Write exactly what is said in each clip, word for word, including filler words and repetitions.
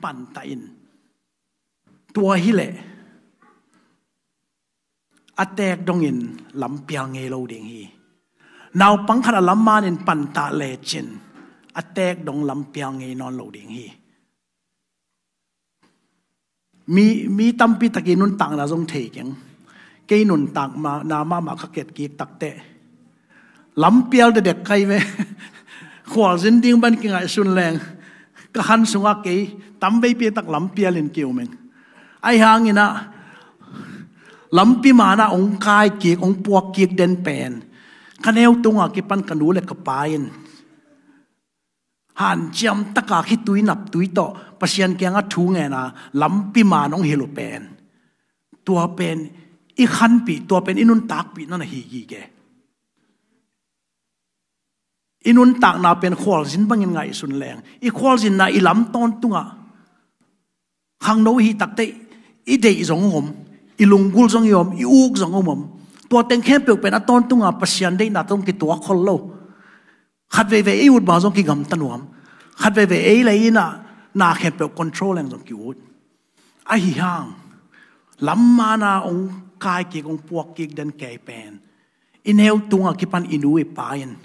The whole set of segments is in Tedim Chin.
pantah in. Tua hileh a teek dongin lampial ngei lo ding hi. Naupang khat a lam manin pantah lecin a teek dong lampial ngei nawn lo ding hi. Mi, mi tampi takin nuntakna zong thei keng. Kei nuntakna mahmah ka ketkik takteh lampial dedek kai ve. Khualzin ding ban kingaihsun leng ka han sungah kei tamveipi tak lampial in kiumeng. Ahi hanginah lampi manah ong kaikik, ong puakkik den pen ka neu tungah kipan ka nu le ka pa in hanciam taka khitui naptui tawh Pasian kiangah thu ngena lampi man ong hilh uh pen, tua pen i khanpih, tua pen i nuntakpih na na hi gige. I nuntakna pen khualzin bangin ngaihsun leng, i khualzinna i lam tawntungah khangno i hih takteh i deih zong om, i lunggulh zong i om, i uk zong om om. Tua teng khempeuh pen a tawntunga Pasian deihna tawh kituak khol lo. Khat veivei ei ut bang zong kigamta nuam. Khat veivei ei lei inah na khempeuh control leng zong ki-ut. Ahi hang lam mana ong kaikik, ong puakkik den kei pen i neu tungah kipan i nu i pa in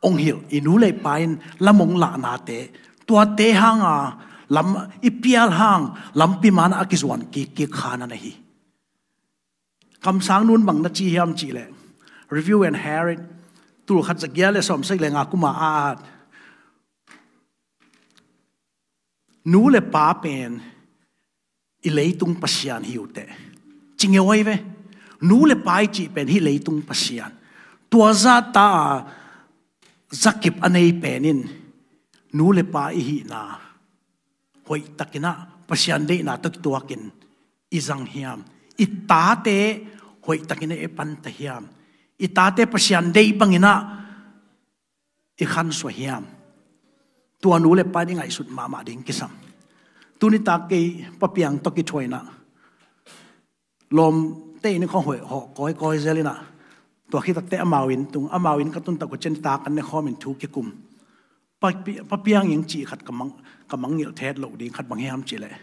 ong hilh, i nu le i pa in lam ong lahnate, tuate hanga lam i pial hang lampi mana a kizuan kikkik kha na na hi. Kamsang nun bang na ci hiam cihleh, Review and Herald tulkhat zagiat le sawmsagih le nga kuma a at, nu le pa pen i leitung pasian hi uh teh. Ci ngeu ahi ve. Nu le pa i cih pen hih leitung pasian. Tua zahta a zakip a nei pen in nu le pa i hihna hoihtakinah Pasian deihna tawh kituakin i zang hiam? I tate hoihtakinah i panta hiam? I tate Pasian deih banginah i khansuah hiam? Tua nu le pa in i ngaihsut mahmah ding kisam. Tuni tak kei Pa Piang tawh kithuainah lawmte in khawng hoih hawh kawikawi zel inah, tua khitakteh amau inn tung, amau inn ka tuntak uh cian ta kan ne khawmin thu kikum. Pa Pi-, Pa Piang in cih khat ka mang, ka mangngilh thet loh ding khat bang hiam cihleh,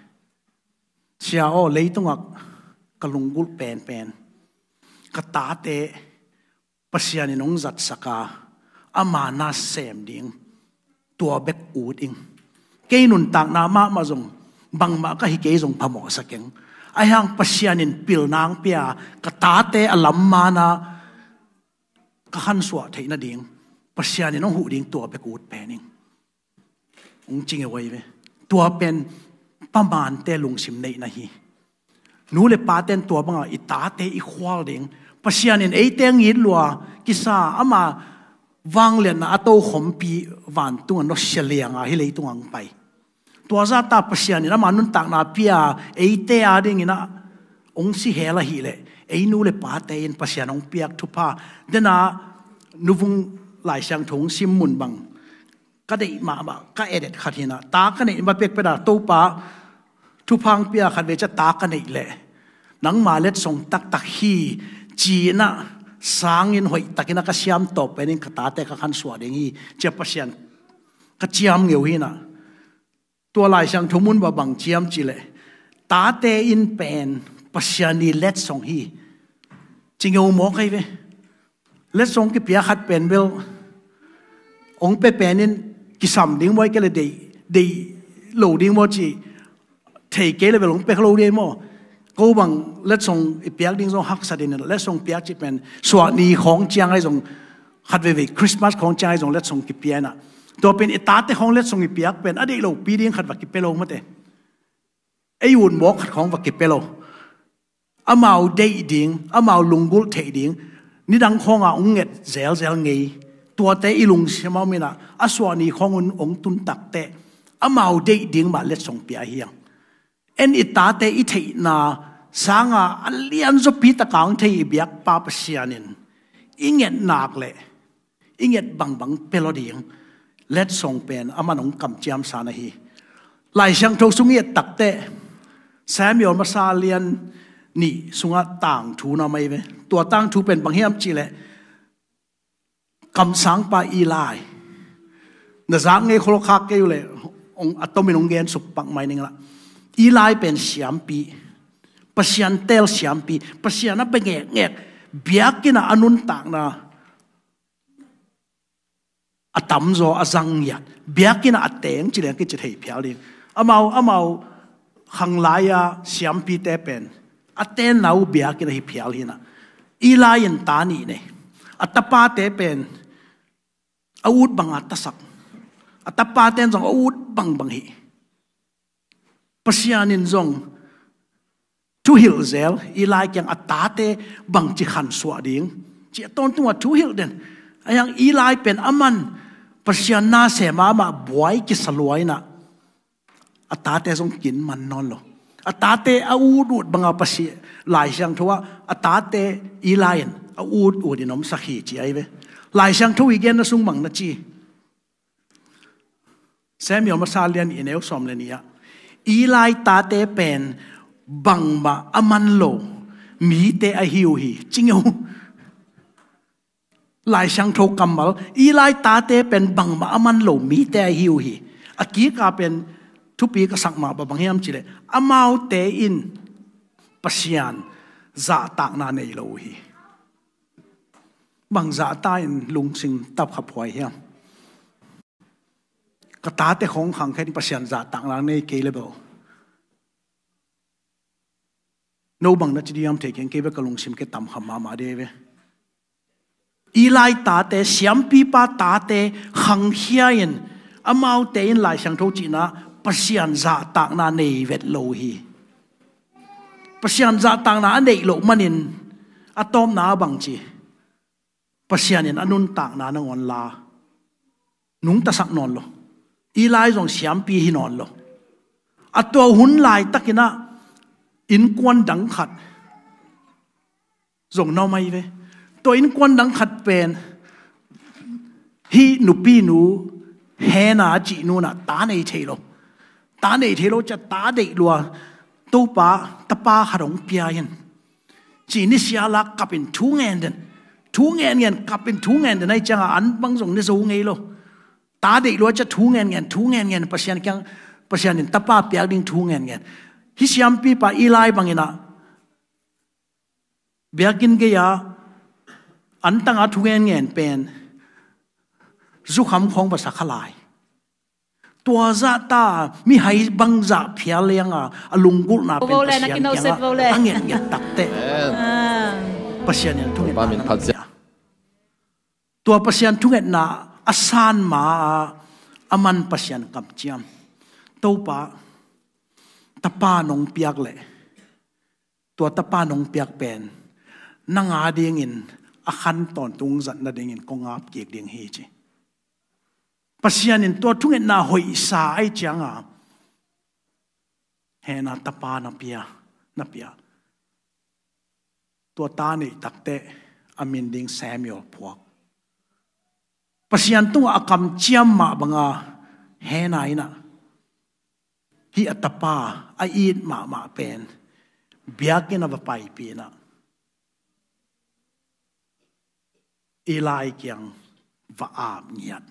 Sia aw, leitungah ka lunggulh penpen ka tate Pasian in hong zatsak a, ama na sem ding tua bek ut ing. Kei nuntakna mahmah zong bangmah ka hi kei zong phamawhsa keng. Ahi hang Pasian in pilna hong pia, ka tate a lam mana ka khansuah theih nading Pasian in hong huh ding tua bek ut pen ing. Hong ci ngeu ahi ve. Tua pen pamante lungsim neihna hi. Nu le pate in tua banga i tate i khual ding, Pasian in eite ngit lua kisa ama vangliatna a tokhompi vantunga nawsia lianga hih leitunga hong pai. Tua zahta Pasian in ama nuntakna pia eite a dinginah hong si hel ahihleh, ei nu le pate in Pasian hong piak thupha dena, nuvung Lai Siangtho hong sim mun bang ka deih mahmah, ka edet khat hinah, ta ka neih ma pekpena Topa thupha hong pia khat vei cia ta ka neih leh nangma letsong taktak hi cinah sangin hoihtakinah ka siam tawp penin ka tate ka khansuah ding hi cia Pasian ka ciam ngeu hinah. Tua Lai Siangtho mun bang ciam cihleh, tate in pen Pasian i letsong hi. Ci ngeu mawk ahi ve. Letsong kipia khat pen bel hong pe penin kisam ding maw, i ke le deih, deih lo ding maw ci, thei kei le bel hong pek lo ding maw. Ko bang letsong i piak ding zong haksa ding, letsong piak cih pen suahni khawng ciang ahi zong, khat veivei Christmas khawng ciang ahi zong letsong kipia inah, tua pen i tate khawng letsong i piak pen a deih lopi ding khat va kipia lo mate. Ei ut mawk khat khawng va kipia lo. Amau deih ding, amau lunggulh theih ding, nidang khawnga hong nget zelzel ngei, tuate i lungsim a om inah a suahni khawng un hong tun takteh amau deih ding mah letsong pia hi ang. En i tate i theihna sanga a lianzaw pitaka hong thei i biakpa Pasian in i nget nak leh i nget bangbang pia lo ding letsong pen aman hong kamciamsa na hi. Lai Siangtho sung i et takteh Samuel masa lian nih sungah tangthu na mai ve. Tua tangthu pen bang hiam cihleh, kamsangpa Eli, na zak ngei khol khak kei uh leh ong a tomin ong gen suk pak mai ning la. Eli pen siampi, Pasian teel siampi, Pasian a bia ngekngek, biakinn ah a nuntakna a tamzaw a zang ngiat, biakinn ah a teng ci leng kici thei phial ding. Amau, amau khanglai-a siampite pen a tenna uh biakinn ahi phial hi na. Eli in ta nih nei, a tapate pen a ut banga tasak, a tapate in zong a ut bangbang hi. Pasian in zong thuhilh zel, Eli kiang a tate bangci khansuah ding ci a tawntung a thuhilh den. A hiang Eli pen a man Pasian na sem a mah buai kisa lua in a, a tate zong kin man nawn lo. A tate a ut ut banga Pasian, Lai Siangtho ah a tate Eli in a ut ut in omsak hi ci ahi ve. Lai Siangtho i genna sung bang na ci, Samuel masa lian i neu sawm le nih ah, Eli tate pen bangmah a man lo mite ahi uh hi, ci ngeu. Lai Siangtho kammal, Eli tate pen bangmah a man lo mite ahi uh hi. A kika pen thupi ka sak mah bang hiam cileh, amaute in Pasian zahtakna nei lo uh hi. Bang zahta in lungsim tapkhaphuai hiam? Ka tate khong khang khen Pasian zahtakna nei kei le bo. No bang na ci diam thei keng, kei bek ka lungsim ke tam kham mahmah de ve. Eli tate, siampipa tate khangkhia in, amaute in Lai Siangtho cihna Pasian zahtakna nei vet lo hi. Pasian zahtakna a neih loh manin a tawpna a bang ci, Pasian in a nuntakna nangawn la nungtasak nawn lo. Eli zong siampi hi nawn lo. A tua hun laitakin ah innkuan dang khat zong na om ahi ve. Tua innkuan dang khat pen hih nupinu Hannah a cih nu in ah ta nei thei lo. Ta nei thei lo ci a ta deih lua, Topa tapa khat hong pia in ci, ni siala kapin thu ngen den. Thu ngen ngen, kapin thu ngen den ahi ciangah an bang zong ne zo ngei lo. Ta deih lua ci a thu ngen ngen, thu ngen ngen, Pasian kiang, Pasian in tapa piak ding thu ngen ngen. Hih siampipa Eli bangin ah biakinn gei-a antanga thu ngen ngen pen zukham khong va sa kha lai. Tua zahta mihai bang zah phial leng a, a lunggulhna pen Pasian kiangah a ngetnget takteh Pasian in thungetna a pia. Tua Pasian thungetna a san ma-a a man Pasian kamciam, Topa, tapa nong piak leh tua tapa nong piak pen nang a dingin a khan tawntung zat nadingin kong ap kik ding hi ci. Pasian in tua thungetna hoihsa ahi cianga Hannah tapa na pia, na pia. Tua ta neih takteh a min ding Samuel phuak. Pasian tungah a kamciam mah banga Hannah in ah hih a tapa a it mahmah pen biakinn a va paipih in ah Eli kiang va ap ngiat.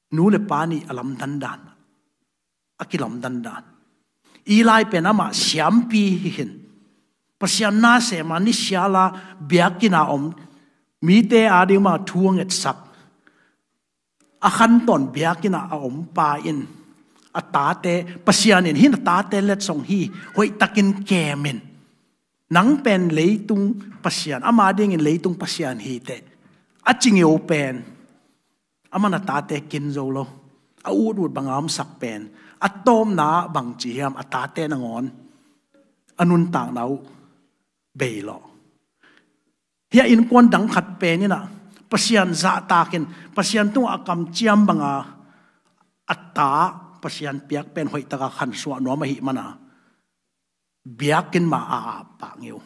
Nu le pa nih a lamdan dan, a kilamdan dan. Eli pen amah siampi hi khin, Pasian na sem a, ni siala biakinn a om, mite a ding mah thu a ngetsak, a khantawn biakinn ah a om pa in a tate, Pasian in hih na tate letsong hi, hoihtakin kem in. Nang pen leitung Pasian, ama dingin leitung Pasian hi teh, a ci ngeu pen, a man a tate kin zo lo, a ut ut banga omsak pen, a tawpna ah bang ci hiam, a tate nangawn a nuntakna uh bei lawh. Hih a innkuan dang khat pen in ah Pasian zahtakin, Pasian tungah a kamciam banga a ta Pasian piak pen hoihtaka khansuah nuam ahih mana biakinn mah a ap pah ngeu.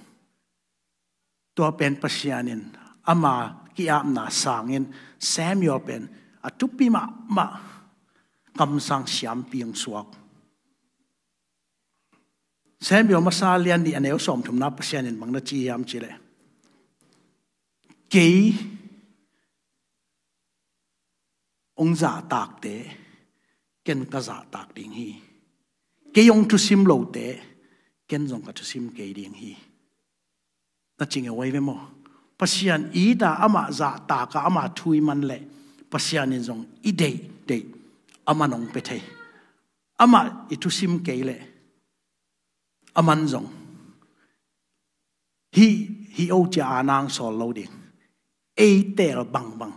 Tua pen Pasian in ama ki-apna sangin Samuel pen a thupi mahmah kamsang siampi hong suak. Samuel masa lian nih a neu sawmthumna Pasian in bang na ci hiam cileh, kei hong zahtakte ken ka zahtak ding hi. Kei hong thusim lote ken zong ka thusim kei ding hi. Na cingeu ai ve maw? Pasian i ta amah zahtak a amah thu i man leh Pasian in zong i deih deih amah nong pe thei. Amah i thusim kei leh aman zong hi hi o cia a nang sawl lo ding. Ei teel bangbang,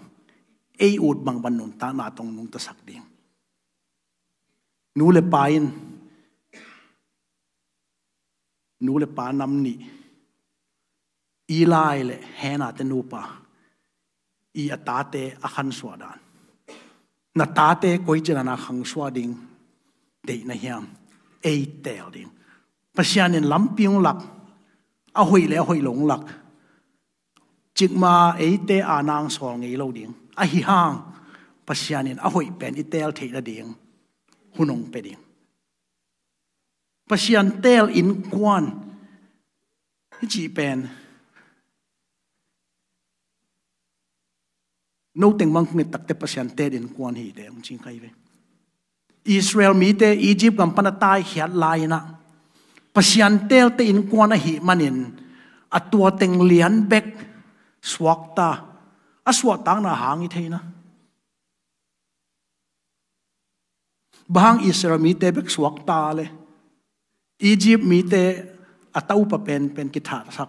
ei ut bangbang nuntakna tawh nungtasak ding. Nu le pa in, nu le pa nam nih, Eli le Hannah te nupa, i a tate a khansuah dan. Na tate koi cina na khangsuah ding deih na hiam? Ei teel ding. Pasian in lampi hong lak, a hoih le a hoih lo hong lak. Cikmah eite a nang sawl ngei lo ding. Ahi hang Pasian in a hoih pen i teel theih nading hun hong pe ding. Pasian teel innkuan i cih pen no teng bang kong et takte Pasian teel innkuan hi te hong cing kai ve. Israel mite Egypt gam pan a taikhiat lai-in ah Pasian teelte innkuan ahih manin a tua teng lian bek suakta, a suahtakna hang i theina. Bang hang Israel mite bek suakta le Egypt mite a taupa penpen kithahsak,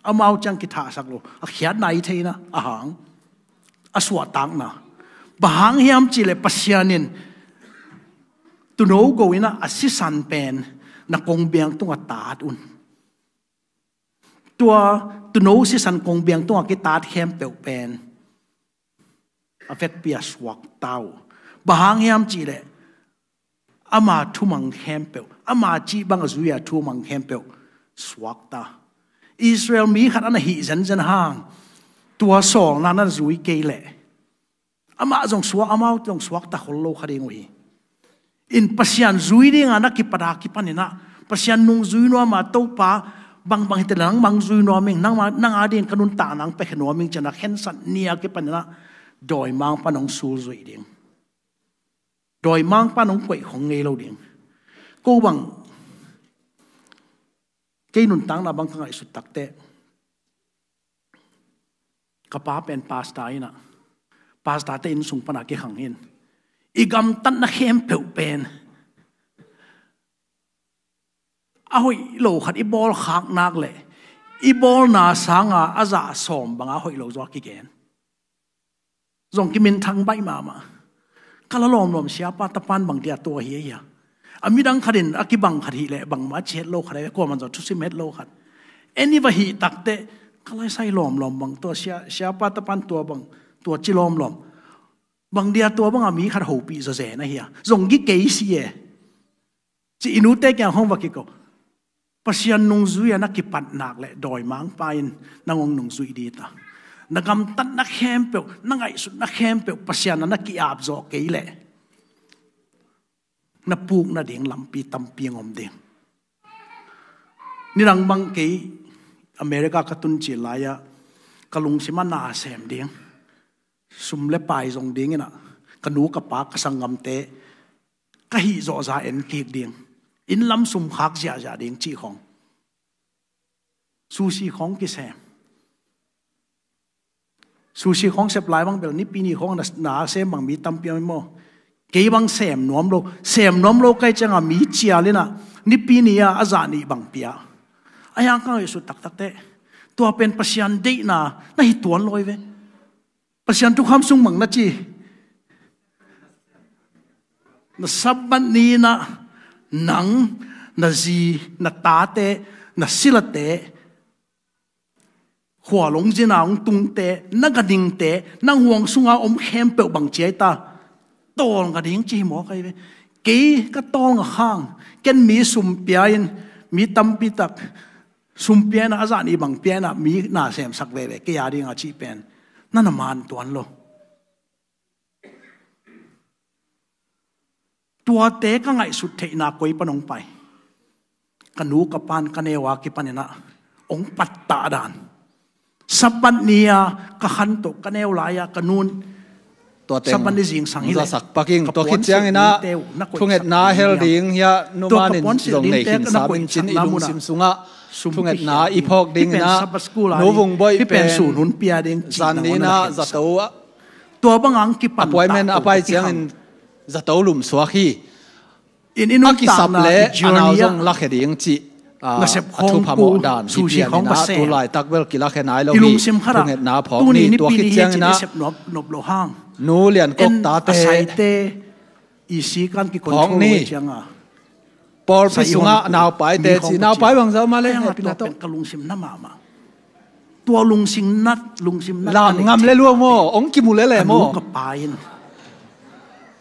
amau ciang kithahsak lo, a khiatna i theina a hang, a suahtakna. Bang hang hiam cihleh Pasian in tuuno go in ah a sisan pen na kongbiang tungah tat un. Tua tuuno sisan kongbiang tungah kitat khempeuh pen a vekpi a suakta uh. Bang hang hiam cihleh ama thumang khempeuh, ama cih bang a zui a thumang khempeuh suakta. Israel mi khat a na hih zenzen hang tua sawlna na zui kei leh amah zong suak, amau zong suakta khol lo kha ding uh hi. In Pasian zui dinga na kipat a kipanin ah Pasian nungzui nuam a Topa bangbang hi te nang mang zui nuam ing, nang a ding ka nuntakna hong piakhia nuam ing ci-in a khensat ni a kipanin ah dawimangpa nong sulzuih ding. Dawimangpa nong koih khong ngei lo ding. Ko bang kei nuntakna bang ka ngaihsut takte ka pa pen pastor in ah, pastor te inn sung pan a kikhang in i gamtatna khempeuh pen a hoih lo khat i bawl khak nak leh i bawlna sanga a zah sawm banga hoih lo zaw a kigen. Zong kiminthang baih mahmah. Ka la lawmlawm siapa tapan bang dia tua hi a hia? A midang khat in a kibang khat hih leh bangmah a ci het lo khat a, kuaman zaw thusim het lo khat. En i va hih takte ka laisai lawmlawm bang tua sia, siapa tapan tua bang tua ci lawmlawm. Bang dia tua banga mi khat hopih zawzen a hia? Zong gi kei si e. Ci i nute kiang hong va kiko. Pasian nungzui a na kipat nak leh dawimangpa in nang hong nungzui dita. Na gamtatna khempeuh, na ngaihsutna khempeuh Pasian a na ki-ap zawh kei leh na puk nading lampi tampi hong om ding. Nidang bang kei America ka tun cil lai-ah ka lungsim ah na sem ding, sum le pai zong ding in ah ka nu ka pa ka sanggamte ka hih zawhza en kik ding, inn lam sum khak ziahziah ding cih khong. Sushi khong kisem. Sushi khong sep lai bang bel Nipi ni khong na, na sem bang mi tampi om maw? Kei bang sem nuam lo, sem nuam lo kai cianga mi cial in ah Nipi ni a a zah nih bang pia. A hiang ka ngaihsut taktakte tua pen Pasian deihna na hi tuan lo hi ve. Pasian thukham sung mang na ci. Na Sabbath ni-in ah nang, na zi, na tate, na silate, khua lungzin a hong tungte, na ganhingte, nang huang sunga om khempeuh bang ci ai ta? Tawlnga ding ci hi maw kai ve. Kei ka tawlnga khang, ken mi sum pia in, mi tampi tak sum pia in ah a zah nih bang pia in ah mi na semsak veve kei a dinga cih pen na na man tuan lo. Tuate ka ngaihsut theihna koi pan hong pai? Ka nu ka pan ka neu a kipan in ah hong pattah dan. Sabbath ni-a ka khanto ka neu lai-a ka nun Tua teng Saban ni zingsang hi le zasak paking. Tua khit ciangin ah, thungetna hel ding hiah numan in zong nei khin sam in cin, i lungsim sungah thungetna i phawk dingin ah, Nu Vung Boih pen zan ni in ah zato, tua bang ang kipan appointment a pai ciangin zato lumsuak hi. In, in a kisap le a nau zong lakhia ding cih, ah, a thupha mawh dan hi pian in ah, tu laitak bel kilakhia nai lo hi. Thungetna phawk ni. Tua khit ciangin ah, Nu Lian Kok tate phawk ni. Pawlpi sungah naupaite ci, naupai bang zah mah le hehpihna tawh. Tua lungsim nat, lungsim nat lam ngam le lua maw, hong kimu lele maw? Ka nu ka pa in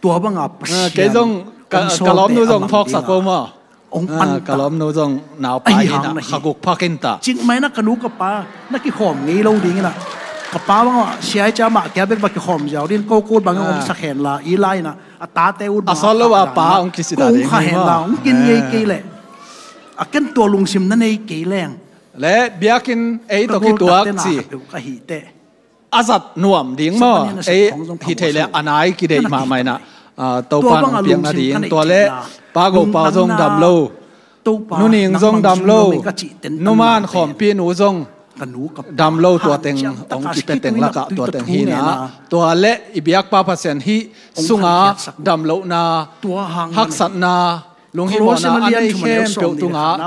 tua banga Pasian, kei zong ka lawmnu zong phawksak ko maw? Hong pan ta. Ka lawmnu zong naupai in ah, kha guk phak in ta. Cikmah in ah ka nu ka pa na kikhawm ngei lo ding in ah, ka pa banga siai cia mah kia bek va kikhawm ziau ding, ko kut bang hong sak hen la, i lai in ah, a tate ut a sawt lo a pa hong kisita ding hi maw? Hong kin ngei kei leh, a ken tua lungsim na nei kei leng. Le biakinn ei tawh kituak ci a zat nuam ding maw? Ei hi thei le a nai kideih mahmah in ah, ah, Topa in hong piak nading. Tua le Pa Go Pau zong dam lo, Nu Ning zong dam lo, numan khawmpi nu zong dam lo, tua teng hong kipia teng lakah tua teng hi in ah, tua le i biakpa Pasian hih sungah damlohna, haksatna, lunghimawhna a nei khempeuh tungah.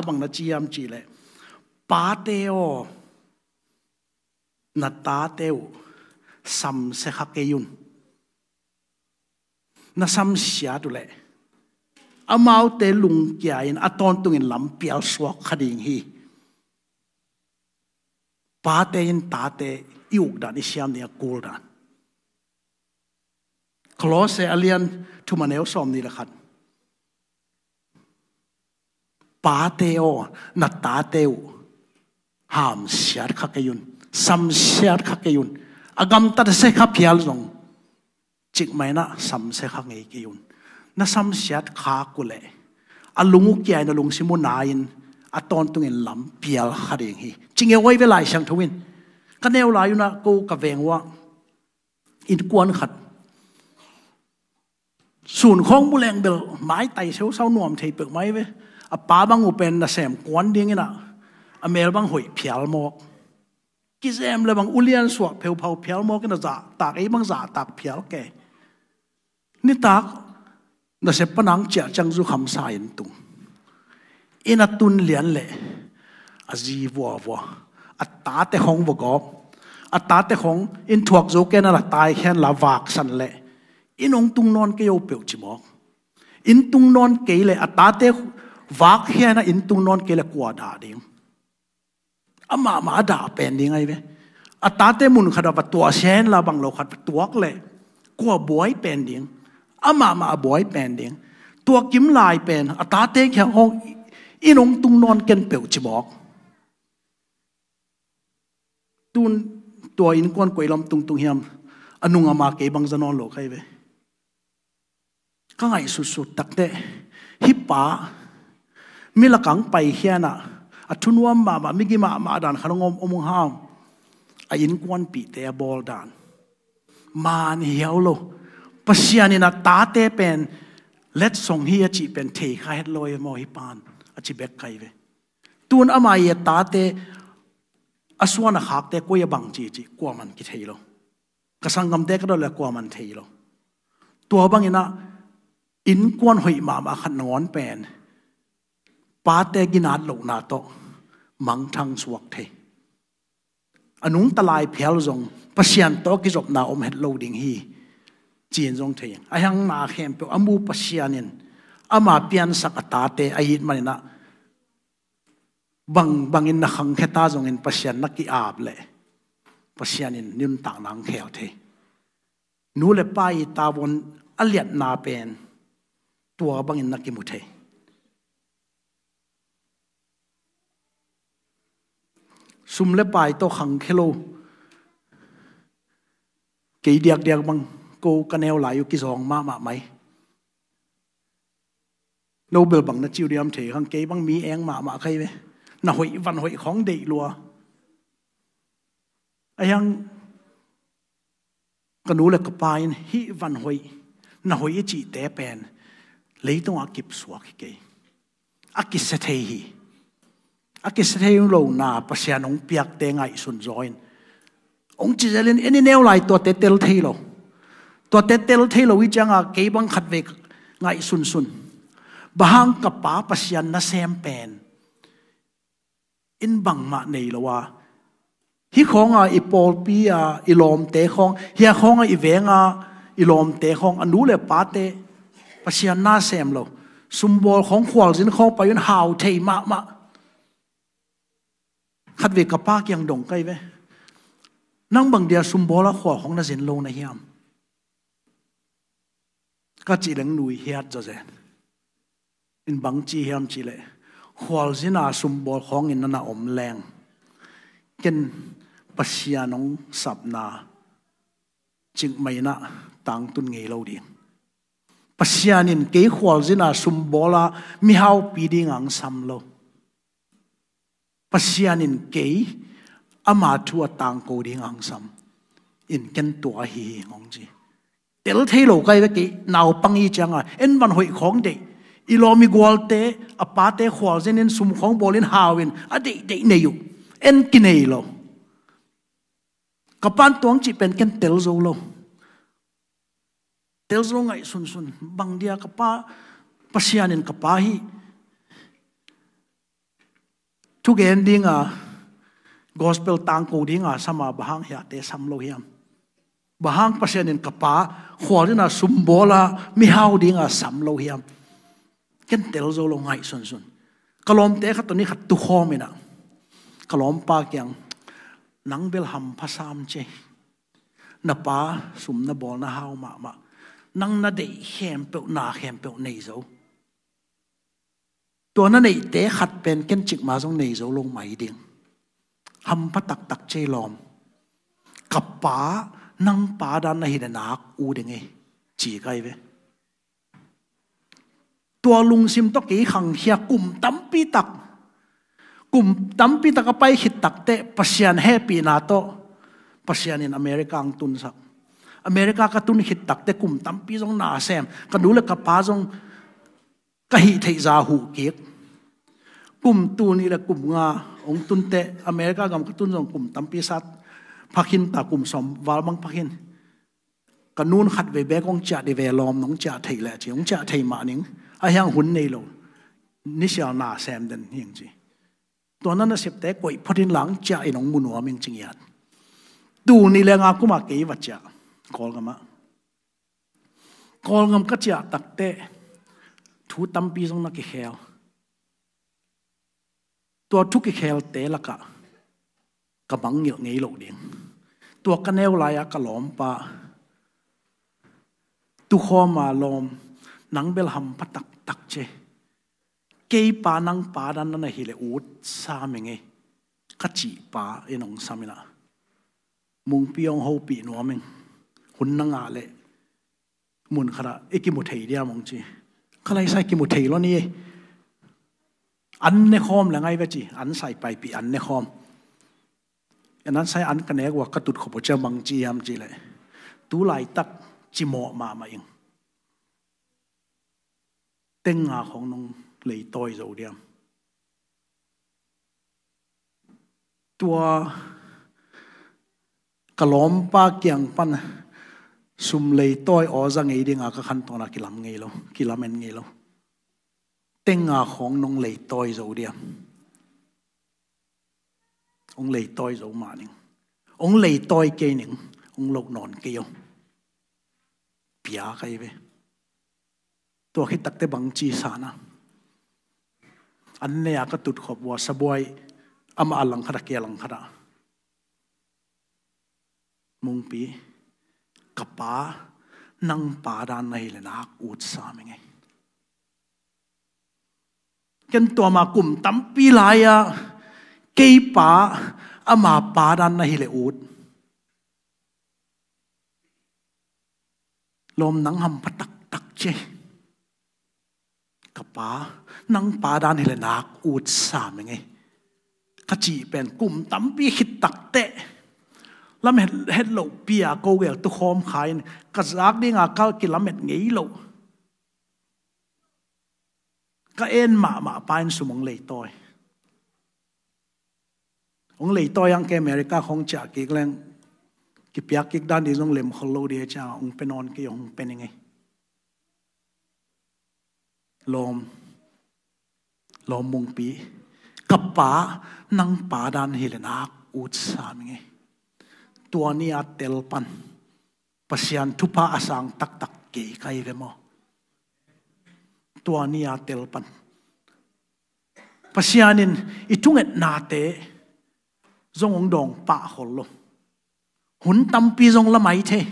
Pate aw, na tate uh samsia kha kei un. Na samsiat uh leh amaute lungkia in a tawntungin lampial suak kha ding hi. Pate in tate i ukdan, i siam ding a kul dan. Kolose a lian thum a neu sawmnih le khat. Pate aw, na tate uh hamsiat kha kei un, samsiat kha kei un. A gamtat a sia kha phial zong, cikmah in ah samsia kha ngei kei un. Na samsiat khak uh leh a lung uh kia in, a lungsim uh na in, a tawntungin lampial kha ding hi. Ci ngeu ai ve Lai Siangtho in. Ka neu lai un ah ko ka veng uh ah innkuan khat, sun khawng bu leng bel maitai seusau nuam thei peuhmah ai ve. A pa bang uh pen nasem kuan ding in ah, a mel bang hoih phial mawk. Kizem le bang ulian suah pheuphau phial mawk in ah, zahtak, ei bang zahtak phial kei. Nitak nasep pan ang ciah ciang zukham sa in tung. Inn a tun lian leh a zi vuavua, a tate khawng vagawp, a tate khawng inn thuak zo kei na la, tai khen la, vaksan leh inn hong tung nawn kei o peuh ci mawk. Inn tung nawn kei leh, a tate vak hian a inn tung nawn kei leh kua dah ding? Amahmah a dah pen ding ai ve. A tate mun khat ah va tuahsia hen la, bang lo khat va tuak leh kua buai pen ding? Amahmah a buai pen ding. Tua kim lai pen a tate kiang hong inn hong tung nawn ken peuh ci mawk. Tun tua innkuan koi lam tungtung hiam? A nung ama kei bang za nawn lo kei ve. Ka ngaihsutsut takteh, hih pa mi lakah hong paikhia in ah, a thunuam mahmah, migi mahmah dan khat hong om, om hong ham? A innkuanpihte a bawl dan man hiau lo. Pasian in a tate pen letsong hi a cih pen thei kha het lo e maw hih pan, a ci bek kei ve. Tun ama i a tate a suan a khakte koi a bang ci cih kuaman kithei lo. Ka sanggamte ka dot le kuaman thei lo. Tua bangin ah innkuan hoih mahmah khat nangawn pen pate ginat lohna tawh mangthang suak thei. A nungta lai phial zong Pasian tawh kizopna om het lo ding hi, ci-in zong thei. A hang na khempeuh a mu Pasian in ama piansak a tate a it manin ah bang bangin na khangkhia ta zongin Pasian na ki-ap leh Pasian in nuntakna hong khel thei. Nu le pa i tavuan a liatna pen tua bangin na kimu thei. Sum le pai tawh khangkhia lo. Kei diakdiak bang ko ka neu lai uh kizawng mahmah mai. No bel bang na ci uh diam thei khang, kei bang mi eng mahmah kei ve. Na hoih van hoih khawng deih lua. A hiang ka nu le ka pa in hih van hoih, na hoih i cihte pen leitungah kipsuak hi kei. A kisia thei hi. A kisia thei lo na Pasian hong piakte ngaihsun zaw in. Hong ci zelin en i neu lai tuate tel thei lo. Tuate tel thei lo i cianga kei bang khatvei ngaihsunsun. Bang hang ka pa Pasian nasem pen in bangmah nei lo a, hih khawnga i pawlpi a i lawmte khawng, hia khawnga i venga i lawmte khawng, a nu le pate Pasian na sem lo, sumbawl khawng khualzin khawng pai un hau thei mahmah. Khatvei ka pa kiang dong kai ve. Nang bang dia sumbawl a khual khawng na zin lo na hiam? Ka cih leng nui hiat zawzen. In bang ci hiam cih leh, khualzina sumbawl khawngin na na om leng, ken Pasian hong sapna cikmah in ah tangtun ngei lo ding. Pasian in kei khualzina sumbawla mihaupi dinga hong sam lo. Pasian in kei ama thu a tangko dinga hong sam in ken tua ahi hi hong ci. Tel thei lo kai ve kei naupang i cianga en van hoih khawng deih. I lawm i gualte, a pate khualzinin sum khawng bawlin hau in a deihdeih nei uh. En kinei lo. Ka pan tuang cih pen ken tel zo lo. Tel zo ngaihsunsun. Bang dia ka pa, Pasian in ka pa hih thugen dinga, gospel tangko dinga sama, bang hang hiate sam lo hiam? Bang hang Pasian in ka pa khualzina sumbawla mihau dinga sam lo hiam? Ken tel zo lo ngaihsunsun. Ka lawmte khat tawh ni khat tukhawm in ah, ka lawmpa kiang, nang bel hampha sam ci. Na pa sum na bawl na hau mahmah. Nang na deih khempeuh, na khempeuh nei zo. Tua na neihte khat pen ken cikmah zong nei zo lo mai ding. Hampha taktak ci lawm. Ka pa, nang pa dan na hi le nak ut ding hi, ci kai ve. Tua lungsim tawh kei khangkhia kum tampi tak. Kum tampi tak a pai khit takteh Pasian hehpihna tawh Pasian in America ang tunsak. America ka tun khit takteh kum tampi zong na sem. Ka nu le ka pa zong ka hih theih zah huh kik. Kum tul nih le kum nga hong tunteh America gam ka tun zong kum tampi sat phakhin ta, kum sawm val bang phakhin. Ka nun khatvei bek hong ciah dih ve lawm, nong ciah theih leh ci, hong ciah thei mah ning. A hiang hun nei lo. Nisial na sem den hing ci. Tua na nasepte koih phot in la hong ciah in hong mu nuam ing ci ngiat. Tul nih le nga kuma kei va ciah Kawlgam ah. Kawlgam ka ciah takteh thu tampi zong na kikhel. Tua thu kikhelte lakah ka mangngilh ngei lo ding. Tua ka neu lai-a ka lawmpa tukhawma lawm, nang bel hampha taktak ci. Kei pa nang pa dan na hi le ut sam ing ei, ka cih pa in hong sam in ah. Mungpi hong hopih nuam ing. Hun na ngah leh mun khatah i kimu thei diam hong ci. Ka laisai kimu thei lo ni. An ne khawm le ngai ve ci, an sai paipih an ne khawm. An an sai an ka nek ua ka tut khop uh ciang bang ci hiam cih leh, tu laitak cimawh mahmah ing. Teng nga khawng nong leitawi zo diam. Tua ka lawmpa kiang pan sum leitawi aw za ngei dinga ka khantawn a kilam ngei lo, kilamen ngei lo. Teng nga khawng nong leitawi zo diam. Hong leitawi zo mah ning. Hong leitawi kei ning. Hong loh nawn kei aw. Pia kai ve. Tua khit takteh bang ci sa na. An ne a ka tut khop ua sabuai amah a langkhat a kei a langkhat ah. Mungpi, ka pa, nang pa dan na hi le nak ut sam ing ei. Ken tua ma kum tampi lai-a kei pa, ama pa dan na hi le ut. Lawm nang hampha taktak ci. Ka pa, nang pa dan hi le nak ut sam ing ei. Ka cih pen kum tampi khit takteh Lamet het loh pi-a ko gel tukhawm kha in, ka zak dinga ka kilamet ngei loh. Ka en mahmah pa in sum hong leitawi. Hong leitawi ang kei America khong ciah kik leng, kipiak kik dan ding zong lem khol lo ding a ciang hong pe nawn kei, hong pe ning ei. Lawm, lawm Mungpi, ka pa, nang pa dan hi le nak ut sam ing ei. Tua ni a tel pan Pasian thupha a sang taktak kei ka hi ve maw? Tua ni a tel pan Pasian in i thungetnate zong hong dawng pah khol lo. Hun tampi zong la mai thei.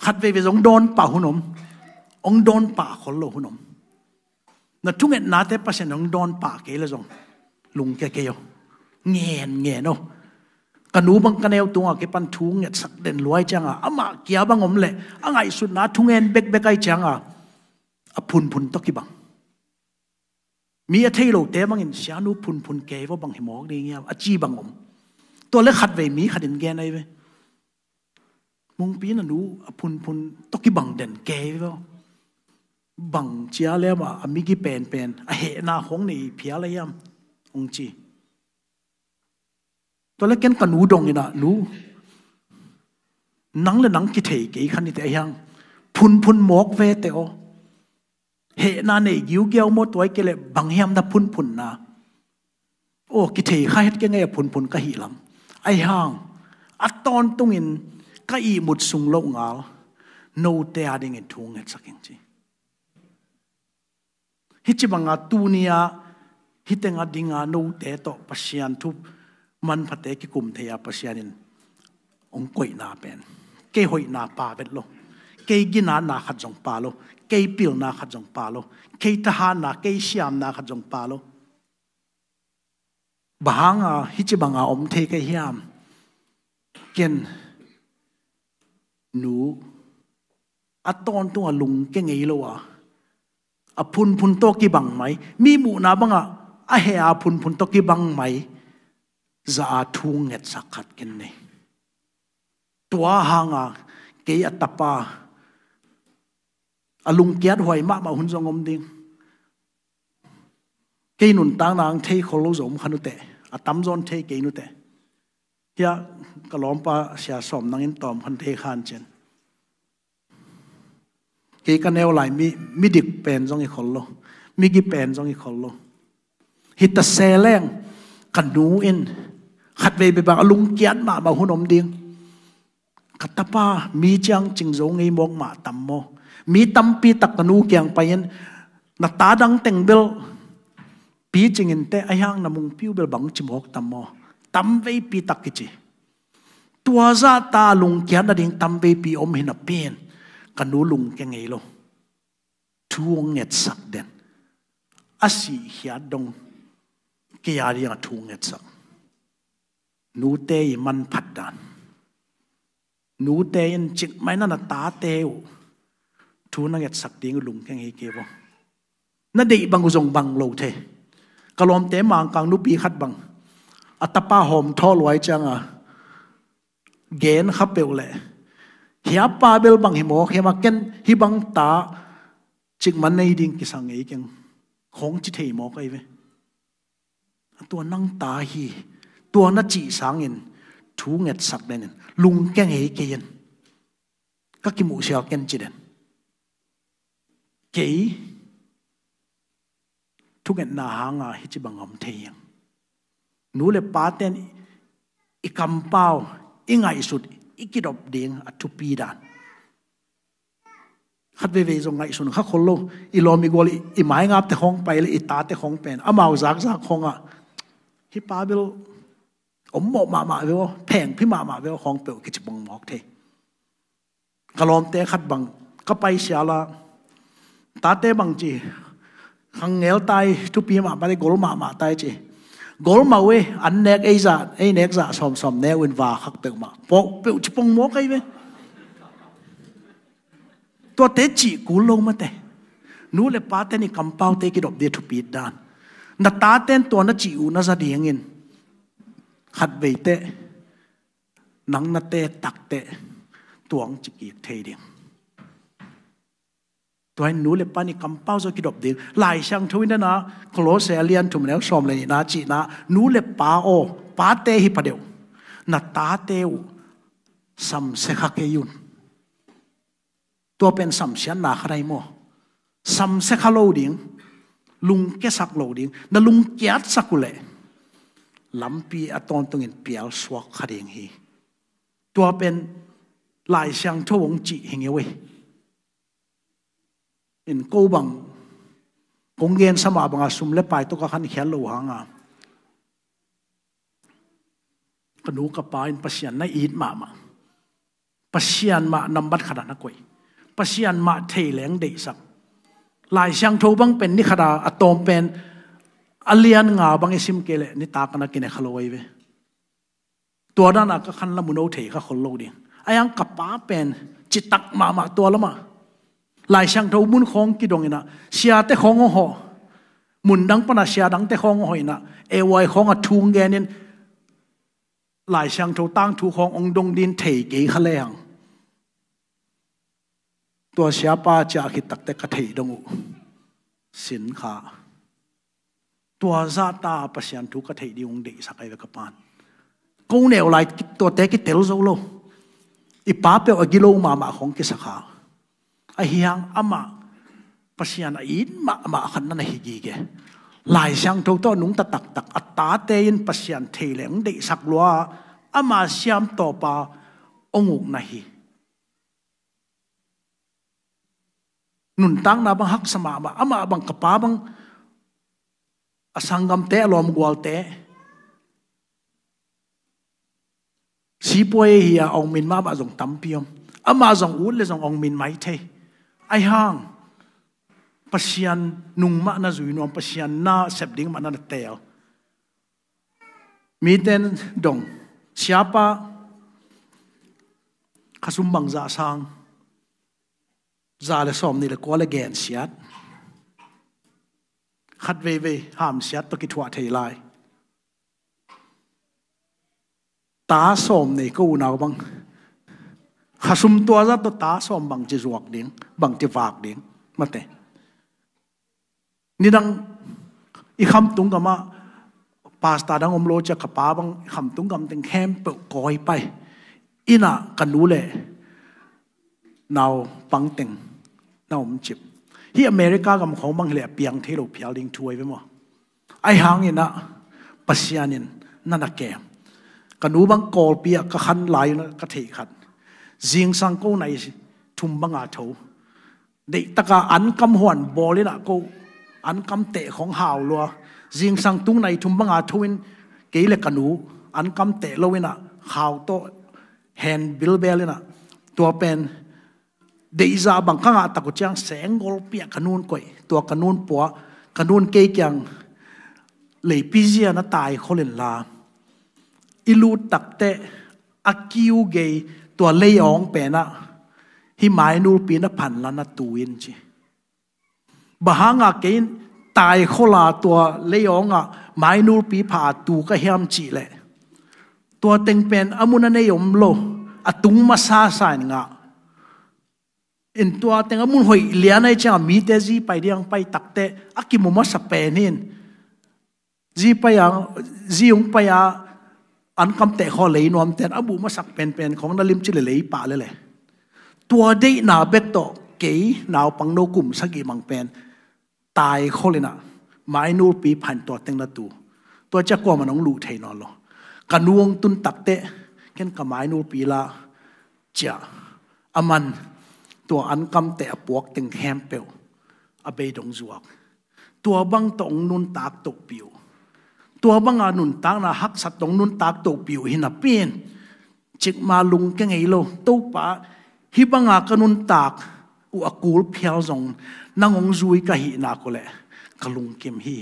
Khat veivei zong dawn pah hun om. Hong dawn pah khol lo hun om. Na thungetnate Pasian hong dawn pah kei le zong lungkia kei o. Ngen ngen o. Ka nu bang ka neu tungah kipan thu ngetsak den lua ahih cianga, amah kia bang om leh a ngaihsutna thungen bekbek ahih cianga, a phunphun tawh kibang. Mi a thei lote bangin, "Sia, nu phunphun kei vaw, bang hi mawk ding hiam?" a ci bang om. Tua le khatvei mi khatin gen ahi ve. "Mungpi, na nu a phunphun tawh kibang den kei vaw. Bang cia le amah a migi penpen, a hehna khong nei phial a hiam?" hong ci. Tua le ken ka nu dong inah, "Nu, nang le nang kithei kei kha nite ahiang, phunphun mawk vete aw. Hehna nei giugiau maw, tua hi kei leh bang hiam na phunphunna? Aw, kithei kha het kei ngei a phunphun ka hih lam. Ahi hang a tawntungin ka ihmut sung loh ngal note a dingin thu ngetsak ing," ci. Hih ci banga tuni-a hih tenga dinga note tawh Pasian thu manphate kikum thei-a Pasian in hong koihna pen, kei hoihna pha vet lo, kei ginatna khat zong pha lo, kei pilna khat zong pha lo, kei thahatna, kei siamna khat zong pha lo. Bang hanga hih ci banga om thei ka hiam? Ken nu a tawntunga lungke ngei lo a, a phunphun tawh kibang mai, mi muhna banga a heh a phunphun tawh kibang mai zah a thu ngetsak khat ken nei. Tua hanga kei a tapa a lungkiat huai mahmah hun zong om ding. Kei nuntakna ang thei khol lo zong om kha nuteh, a tamzaw in thei kei nuteh. Hiah ka lawmpa Sia Sawm nangin tawm khan thei khan cin. Kei ka neu lai mi, midik pen zong hi khol lo, migi pen zong hi khol lo. Hi ta se leng ka nu in khatvei bebang a lungkiat mahmah hun om ding. Ka tapa mi ciang cing zo ngei mawk mah tam maw? Mi tampi tak ka nu kiang pai-in, "Na ta dang teng bel picing inteh, ahi hang na Mungpi uh bel bang ci mawk tam maw?" Tam veipi tak kici. Tua zahta lungkiat nading tam veipi om hi napi-in ka nu lungke ngei lo. Thu hong ngetsak den. A sihkhiat dong kei a dingah thu hong ngetsak. Nute i manphat dan. Nute in cikmah in na tate uh thu na ngetsak ding uh lungke ngei kei vo. Na deih bang uh zong bang lo thei. Ka lawmte Mangkang nupi khat bang a tapa hawm thawl huai cianga gen kha peuh leh, "Hia pa bel bang hi mawk hiam a, ken hih bang ta cikmah nei ding kisang ngei keng," khong ci thei mawk ahi ve. A tua nang ta hi, tua na cih sangin thu ngetsak denin lungke ngei kei in, ka kimuhsial ken ci den. Kei thungetna hanga hih ci bang om thei hiang. Nu le paten i kampau, i ngaihsut, i kidop ding a thupi dan. Khat veivei zong ngaihsun kha khol lo. I lawm i gual, i, i maingapte khawng pai le i tate khawng pen amau zakzak khawngah, "Hih pa bel om mawh mahmah ve aw, phengphi mahmah ve aw," khawng peuh kici pong mawk thei. Ka lawmte khat bang ka pai siala, "Tate bang ci, khang ngel tai, thupi mahmah tai, gol mahmah tai," ci. "Gol mah uh e, an nek ei zah, ei nek zah sawmsawm ne uh in va khak peuhmah," pawh peuh ci pong mawk ahi ve. Tuate cih kul lo mate. Nu le paten i kampaute kidop ding a thupit dan. Na taten tua na cih uh na za dingin khat veiteh nang na te takteh tuang ci kik thei ding. Tua in nu le pa in i kampau zaw kidop ding. Lai Siangtho in dana Kolose a lian thum neu sawm le nihna cihna, nu le pa aw, pate hi pha deuh, na tate uh samsia kha kei un. Tua pen samsiatna khat ahi maw? Samsia kha lo ding, lungkiasak lo ding, na lungkiatsak uh leh lampi a tawntungin pialsuak kha ding hi. Tua pen Lai Siangtho hong cih hi ngeu ei. In ko bang kong gensa mah banga sum le pai tawh ka khankhiat lo hanga, ka nu ka pa in Pasian na it mahmah, Pasian mah nambat khat a na koih, Pasian mah thei leng deihsak. Lai Siangtho bang pen ni khat a, a tawm pen a lian nga bang i sim kei leh nitak a na kine kha lo ahi ve. Tua dana ka khan la mun o thei kha khol lo ding. A yang ka pa pen citak mahmah tua lamah Lai Siangtho mun khawng kidong inah, siate khawng hong hawh, mun dang pana sia dangte khawng hong hawh inah, A Y khawng a thung genin Lai Siangtho tangthu khawng hong dong din thei kei kha lehang, tua siapa ciah khit takte ka theih dong uh sin kha. Tua zahta Pasian thu ka theih ding hong deihsak ahi ve ka pan. Ko neu lai tuate kitel zo lo. I pa peuh a gilo mahmah khawng kisakha. Ahi hang amah Pasian a it mahmah khat na na hi gige. Lai Siangtho tawh nungta taktak a tate in Pasian thei leng deihsak lua, ama siam tawpa hong uk na hi. Nuntakna bang haksa mahmah, amah bang ka pa bang a sanggamte, a lawmgualte, sipuai hi a ong min mahmah zong tampi om. Amah zong ut le zong ong min mai thei. Ahi hang Pasian nung mah na zui nuam, Pasian na sep ding mah na na teel. Miten dong, siapa khasum bang zah sang, za le sawm nih le kua le gensiat, khat veivei hamsiat tawh kithuah thei lai. Ta sawm nei ko unau bang, khasum tua zah tawh ta sawm bang ci zuak ding, bang ci vak ding, mate. Nidang i khamtung gamah pasta dang om lo cia ka pa bang i khamtung gam teng khempeuh kawi pai. Innah ka nu le naupang teng na om cip. Hih America gam khawng bang hileh a piang thei lo phial ding thu ahi ve maw? Ahi hanginah Pasian in na na kem. Ka nu bang Kawlpi ah ka khan lai unah ka theih khat, zingsang ko nai thum banga tho, deihtaka ankam huan bawl inah ko ankam teh khawng hau lua. Zingsang tung nai thum banga tho in kei le ka nu ankam teh lo inah khau tawh hen bilbel inah, tua pen deihzah bang ka ngah tak uh ciang senggolpi ah ka nun koih, tua ka nun puah, ka nun kei kiang leipi zia na taikhol inla, i lut takteh a kiu gei tua leiawng penah hih mainulpi na phanla na tu in ci. Bang hanga kei in taikhola tua leiawngah mainulpi pha a tu ka hiam cihleh, tua teng pen a mun a nei om lo, a tung masa sa in ngah. In tua teng a mun hoih lian ahi ciangah mite zi pai diang pai takteh a kimu masa pen hin. Zi pai a, zi hong pai a, ankam teh khaw lei nuamten a buh masak penpen khawng na limci le lei pah lele. Tua deihna bek tawh kei naupang no kum sagih mang pen taikhol inah mainulpi phan tua teng na tu. Tua ciah kuamah nong luh thei nawn lo. Ka nu hong tun takteh ken ka mainulpi la ciah, a man tua ankam teh a puak teng khempeuh a bei dong zuak. Tua bang tawh hong nuntak tohpih uh. Tua banga nuntakna haksat tawh hong nuntak tohpih uh hi napi in, cikmah lungke ngei lo, Topa, hih banga ka nuntak uh a kul phial zong nang hong zui ka hih nak uh leh ka lungkim hi,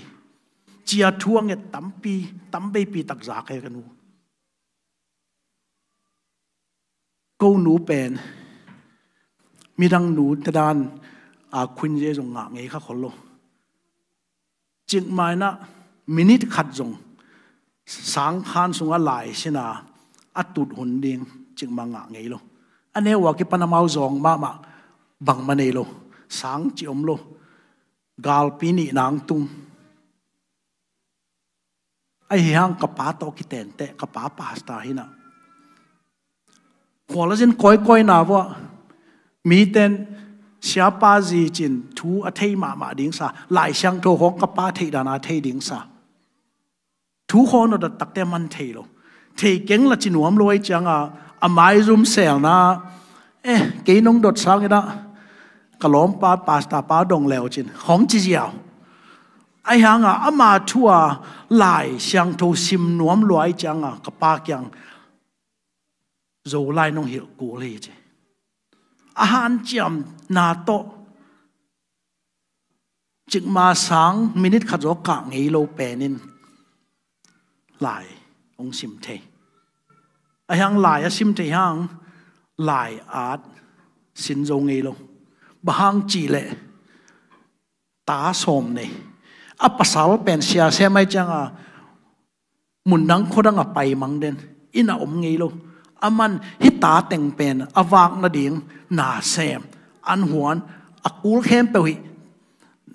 ci-a thu a nget tampi, tambeipi tak za kei ka nu. Ko nu pen midang nute dan a khuinze zong ngah ngei kha khol lo. Cikmah inah minit khat zong sangkhan sungah lai sina a tut hun ding cikmah ngah ngei lo. A neu a kipan amau zawng mahmah, bangmah nei lo. Sang cih om lo. Galpi nih nang tung. Ahi hang ka pa tawh kitenteh, ka pa pastor hi-in ah, khual a zin kawikawi na vuah miten siapa zi cin thu a thei mahmah ding sa, Lai Siangtho khawng ka pa theih dan a thei ding sa. Thu khawng nop taktak teh man thei lo. Thei keng la ci nuam lo ahih ciangin a maizum selna, eh, kei nong dot sangin ah ka lawmpa pastor pa dong le uh cin khawng ci ziau. Ahi hangin ama thu a Lai Siangtho sim nuam lo ahih ciangin ka pa kiang Zolai nong hilh kul hi ci. A hanciamna tawh cikmah sang minit khat zaw kah ngei lo penin lai hong sim thei. Ahi hang lai a sim thei hang lai at sin zo ngei lo. Bang hang cih leh ta sawm nei. A pasal pen sia sem ahih ciangin mundang khuadang a pai mang den, inn ah om ngei lo. Aman hih ta teng pen a vak nading na sem, an huan, a kul khempeuh hi.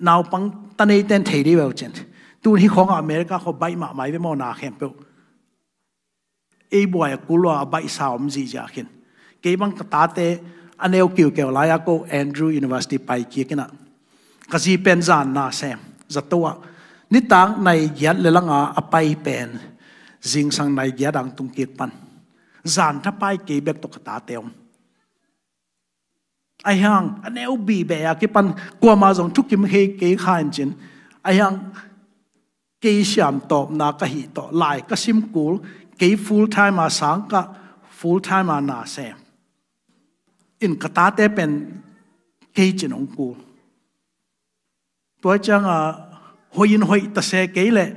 Naupang ta neite'n thei dih uh cin. Tun hih khawng ah America khawng baih mahmah hi ve maw, na khempeuh. Ei buai a kul lua a baihsa om zihziah khin. Kei bang ka tate a neu kiukeu lai-a ko Andrew University pai kik in ah, ka zi pen zan na sem, zato ah nitak nai giat le lang a a pai pen zingsang nai giat ang tung kik pan. Zan thapai kei bek tawh ka tate om. Ahi hang a neu bibeh a kipan kuamah zong thukim kei kha in cin. Ahi hang kei siam tawpna ka hih tawh lai ka sim kul, kei full time a sang kah, full time a na sem in ka tate pen kei cin hong kul. Tua ciangin hoih in hoih ta se kei leh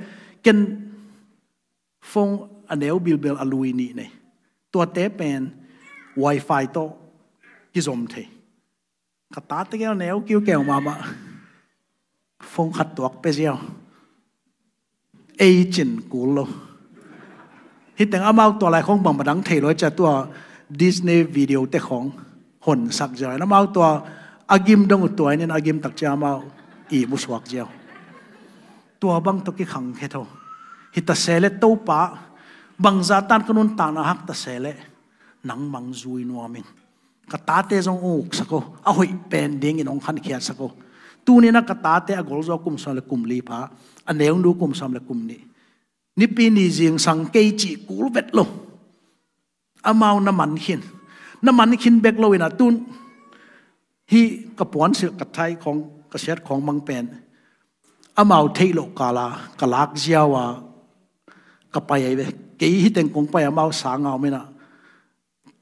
ken phone a neu bilbel a lui nih nei. Tuate pen wifi tawh kizom thei. Ka tate gel neu kiukeu mahmah. Phone khat tuak pia ziau. Ei cin kul lo. Hih teng amau tua lai khawng bangmah dang thei lo, cia tua Disney video te khawng honsak ziau. Amau tua a gim dong uh tua in a gim tak cia amau ihmu suak ziau. Tua bang tawh kikhang khe tho. Hi ta se leh Topa, bangzah tan ka nuntakna hak ta se leh nangmah zui nuam ing. Ka tate zong uksak o, a hoih pen dingin hong khankhiatsak o. Tuni-in ah ka tate a golzaw kum sawm le kum li pha, a neunu kum sawm le kum nih. Nipi ni zingsang kei cih kul vet lo. Amau na man khin. Na man khin bek lo in ah tun hih ka puansilh ka thai khawng, ka siat khawng mang pen amau theih loh kal a ka lak ziau a ka pai ahi ve. Kei hih teng kong pai amau sang a om in ah,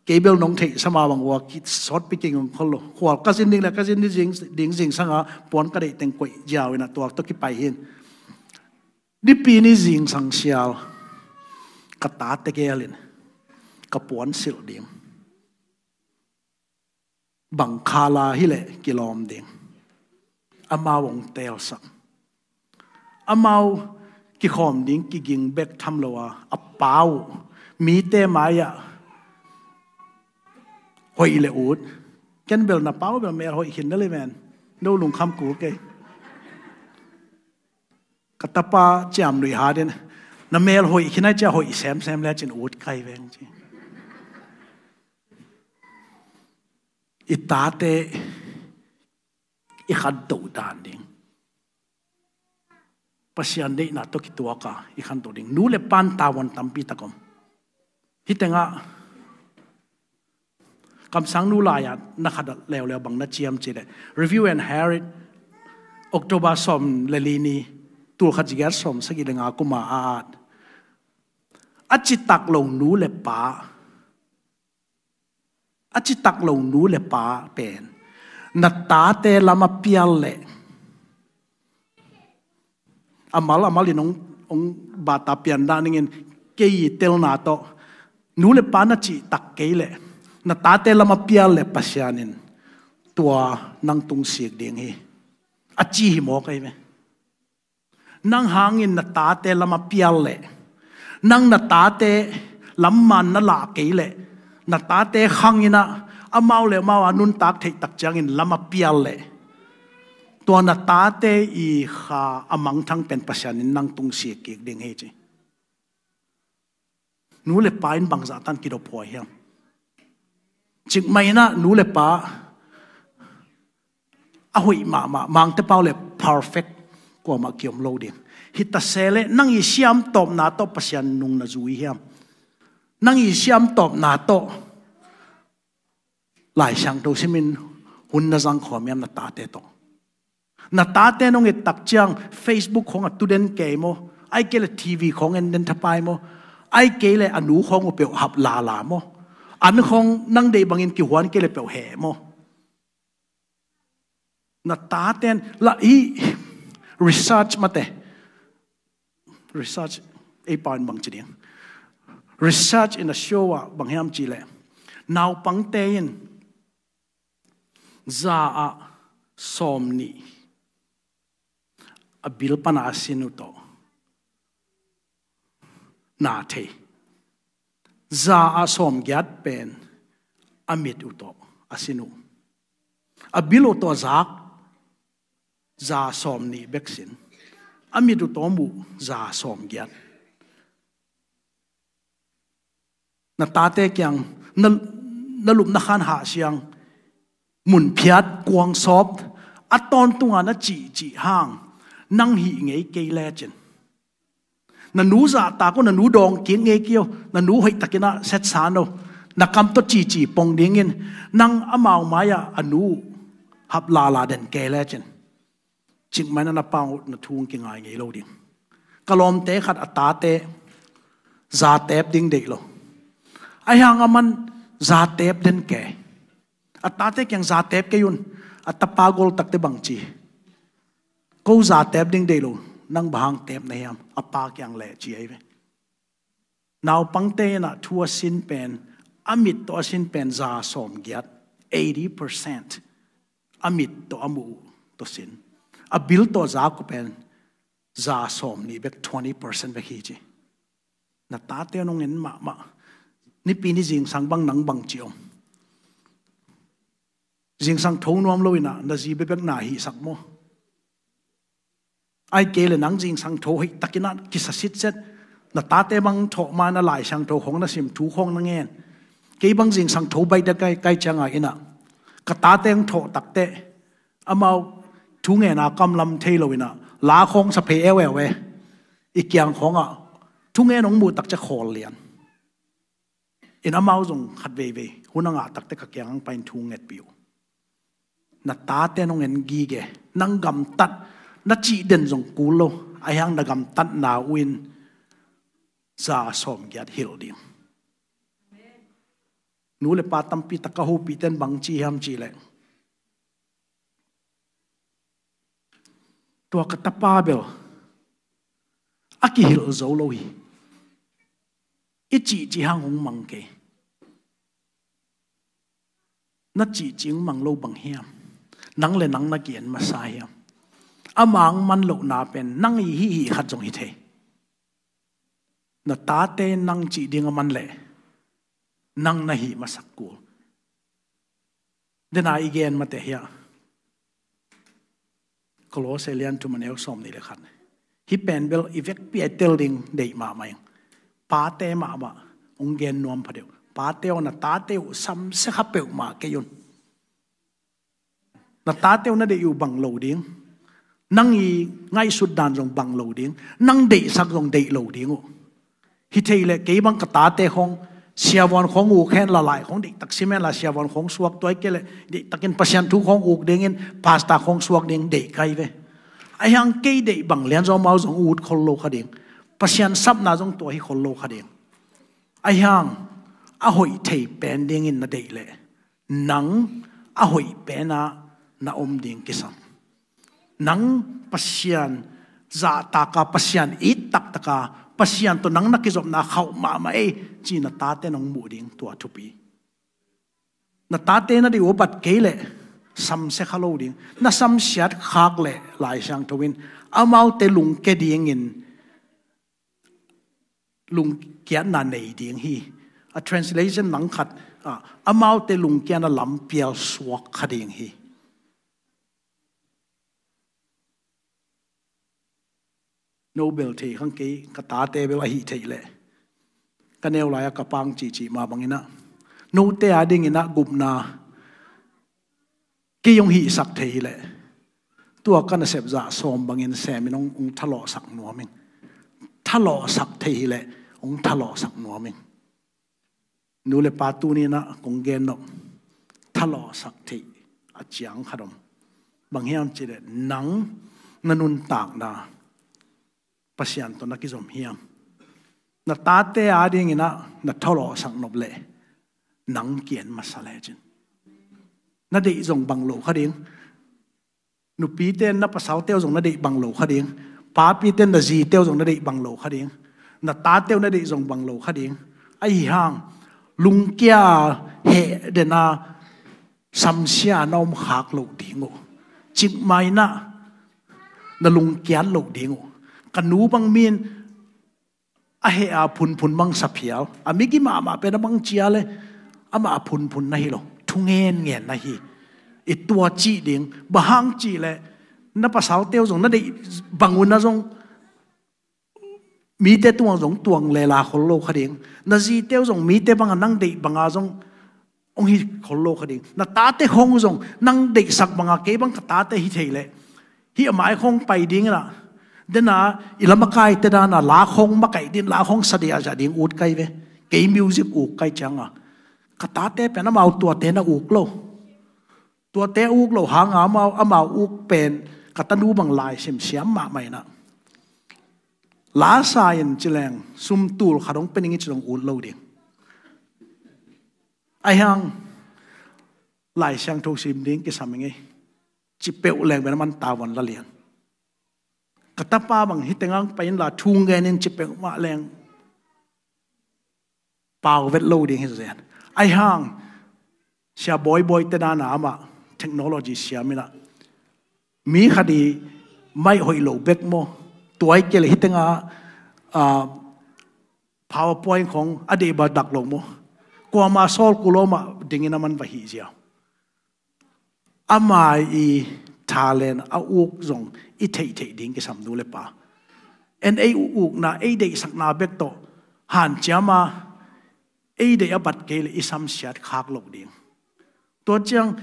kei bel nong theih sam a bang ua kisawtpi kei ngong khol lo. Khual ka zin ding le ka zin ding zing, ding zingsang a puan ka deih teng koih ziau in ah tua tawh kipai hi in. Nipi ni zingsang sial ka tate gel in ka puansilh ding. Bang kha la hi leh kilawm ding. Amau hong teelsak. Amau kikhawm ding kiging bek tham lo a, a pa uh mite mai-ah hoih le ut. Ken bel na pa uh bel mel hoih khin na le men. No lungkham kul kei. Ka tapa ciamnuih hat in, na mel hoih khin ai cia hoih semsem le cin ut kai veng ci. I tate i khantoh dan ding, Pasian deihna tawh kituak a i khantoh ding. Nu le pa'n tavuan tampi tak om. Hih tengah kamsang nu lai-ah na khat leuleu bang na ciam ci leh, Review and Herald, October sawm le li ni, tul khat za giat sawm sagih le nga kum a a at. A citak lo nu le pa, a citak lo nu le pa pen na tate lam a pial leh, a mal a mal in hong, hong bata pian dah ning in, kei i telna tawh, nu le pa na cihtak kei leh, na tate lam a pial leh Pasian in tua nang tung sik ding hi, a ci hi mawk ahi ve. Nang hangin na tate lam a pial leh, nang na tate Lamman na lah kei leh, na tate khang in ah, amau le amau a nuntak theih tak ciangin lam a pial leh, tua na tate i kha a mangthang pen Pasian in nang tung sia kik ding hi ci. Nu le pa in bangzah tan kidop huai hiam? Cikmah in ah nu le pa a hoih mahmah, mangte pau le perfect kuamah kiom lo ding. Hi ta se leh nang i siam tawpna tawh Pasian nung na zui hiam? Nang i siam tawpna tawh Lai Siangtho simin hun na zang khawm hiam na tate tawh? Na tate nong et tak ciang Facebook khawng a tu den kei maw? Ai kei le T V khawng en den thapai maw? Ai kei le a nu khawng uh peuh hap lala maw? An khawng nang deih bangin kihuan kei le peuh heh maw? Na taten la hi research mate. Research ei pau in bang ci ding? Research in a show ah bang hiam cih leh, naupangte in za ah sawm nih a bil pana a sin uh tawh na thei. Za ah sawm giat pen a mit uh tawh a sin uh. A bil uh tawh zak za sawm nih bek sin. A mit uh tawh mu za sawm giat. Na tate kiang na, na lupna khan hah siang, mun phiat, kuang sawp, a tawntunga na cihcih hang nang hih ngei kei lecin, na nu zahtak uh, na nu dawng kik ngei kei uh, na nu hoihtakin ah setsan uh, na kam tawh cici pong dingin, nang amau mai-ah a nu hap lala den kei lecin, cikmah in a na pau na thu hong kingai ngei lo ding. Ka lawmte khat a tate za tep ding deih lo. Ahi hang aman za tep den kei. A tate kiang za tep kei un. A tapa gol takte bang ci? Ko za tep ding deih lo. Nang bang hang tep na hiam? A pa kiang leh ci ahi ve. Naupangte in ah thu a sin pen, a mit tawh a sin pen za sawm giat, eighty percent. A mit tawh a mu uh tawh sin. A bil tawh zak uh pen za sawm nih bek, twenty percent bek hi ci. Na tate nong en mahmah. Nipi ni zingsang bang nang bang ci om? Zingsang tho nuam lo in ah na zi bekbek na hihsak maw? Ai kei le nang zingsang tho hoihtakin ah kisa sitset. Na tate bang thawh ma-in ah Lai Siangtho khawng na sim, thu khawng na ngen. Kei bang zingsang tho baih dek kai, kai cianga in ah ka tate hong thawh takteh amau thu ngen a kamlam thei lo in ah la khawng sa phei eueu e. I kiang khawngah thu ngen hong muh tak ciang khawl lian. In amau zong khat veivei hun a ngah takteh ka kiang hong pai-in thu ngetpih uh. Na tate nong en gige, nang gamtat, na cih den zong kul lo, ahi hang na gamtatna uh in za sawm giat hilh ding. Nu le pa tampi tak ka hopihte in bang ci hiam cih leh, tua ka tapa bel a kihilh zo lo hi. I cihcih hang hong mang kei. Na cihcih hong mang lo bang hiam? Nang le nang na ki-en masa hiam? Ama hong man lohna pen nang i hih hih khat zong hi thei. Na tate in nang cih ding a man leh nang na hih masak kul. Dena i gen mate hiah, Kolose lian thum a neu sawm nih le khat. Hih pen bel i vekpi a i tel ding deih mahmah ing. Pate mahmah hong gen nuam phadeuh. Pate aw, na tate uh samsia kha peuhmah kei un. Na tate uh na deih uh bang lo ding. Nang i ngaihsut dan zong bang lo ding. Nang deihsak zong deih lo ding uh. Hi thei leh kei bang ka tate khawng siavuan khawng uk hen la, lai khawng deihtak sim hen la, siavuan khawng suak, tua hi kei leh deihtakin Pasian thu khawng uk dingin pastor khawng suak ding deih kai ve. Ahi hang kei deih bang lian zong amau zong ut khol lo kha ding. Pasian sapna zong tua hi khol lo kha ding. Ahi hang a hoih thei pen dingin na deih leh nang a hoih penah na om ding kisam. Nang Pasian zahtaka, Pasian it taktaka, Pasian tawh nang na kizopna khauh mahmah ei, ci na tate nong muh ding tua thupi. Na tate na deih uh a bat kei leh samsia kha lo ding. Na samsiat khak leh Lai Siangtho in amaute lungke dingin lungkiatna nei ding hi. A translation langkhat ah, amaute lungkiatna lampial suak kha ding hi. No bel thei khang kei, ka tate bel ahi thei leh, ka neu lai-a ka pang cihcih mah bangin ah, note a dingin ah gupna kei hong hihsak thei hileh, tua ka nasep zah sawm bangin semin hong, hong thalawhsak nuam ing. Thalawhsak thei hileh, hong thalawhsak nuam ing. Nu le pa, tuni-in ah kong gen nop, thalawhsak theih a ciang khat om. Bang hiam cih leh, nang na nuntakna Pasian tawh na kizom hiam? Na tate a dingin ah na thalawhsak nop leh, nang ki-en masa lecin. Na deih zong bang lo kha ding. Nupite in na pasalte uh zong na deih bang lo kha ding. Papite in na zite uh zong na deih bang lo kha ding. Na tate uh na deih zong bang lo kha ding. Ahi hang, lungkia heh den a samsia na om khak loh ding uh. Cikmah in ah na lungkiat loh ding uh. Ka nu bang mi in a heh a phunphun bang sa phial. A migi mahmah pen a bang ci a leh, amah a phunphun na hi lo, thu ngenngen na hi. I tua cih ding, bang hang cih leh, na pasalte uh zong na deih bang un ah zong, mite tungah zong tuang lela khol lo kha ding. Na zite uh zong mite bangah nang deih banga zong hong hi khol lo kha ding. Na tate khong uh zong nang deihsak banga kei bang ka tate hi thei leh, hih a mai khong pai dingin ah, den a i lamakaite dan a la khong makaih ding, la khong sa diahdiah ding ut kai ve. Kei music uk kai cianga, ka tate pen amau tuate na uk lo. Tuate uk lo hanga amau, amau uk pen ka tanu bang laisim siam mahmah in ah, la sa in ci leng sum tul khat hong pia ning i ci dong ut lo ding. Ahi hang, Lai Siangtho sim ding kisam ing ei, ci peuh leng pen a man tavuan la lian. Ka tapa bang hih tengah pai inla thu ngen in ci peuhmah leng pau vet lo ding hi zen. Ahi hang, Sia Bawi Bawite dan a amah technology siam in ah, mi khat i mic hoih lo bek maw, tua hi kei leh hih tengah, ah, PowerPoint khong a deih bang dak lo maw, kuama sawl kul lo mah dingin a man va hih ziau. Ama i talent a uk zong i theihtheih ding kisam, nu le pa. En, ei ukna, ei deihsakna bek tawh hanciam a, ei deih a bat kei leh i samsiat khak lo ding. Tua ciang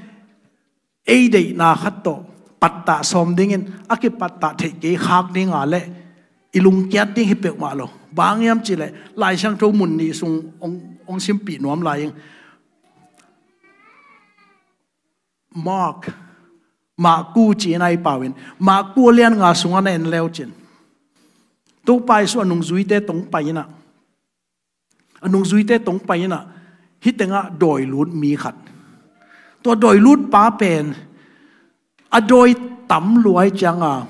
ei deihna khat tawh pattah sawm dingin a kipattah theih kei khak ding a leh i lungkiat ding hi peuhmah lo. Bang hiam cih leh Lai Siangtho mun nih sung hong, hong simpih nuam lai ing. Mark, Maku ci-in a i pau in, Maku a lian nga sungah na en leu cin, Topa Jesu a nungzuite tawh hong pai in ah, a nungzuite tawh hong pai in ah, hih tengah dawi lut mi khat. Tua dawi lut pa pen a dawi tam lua ahih cianga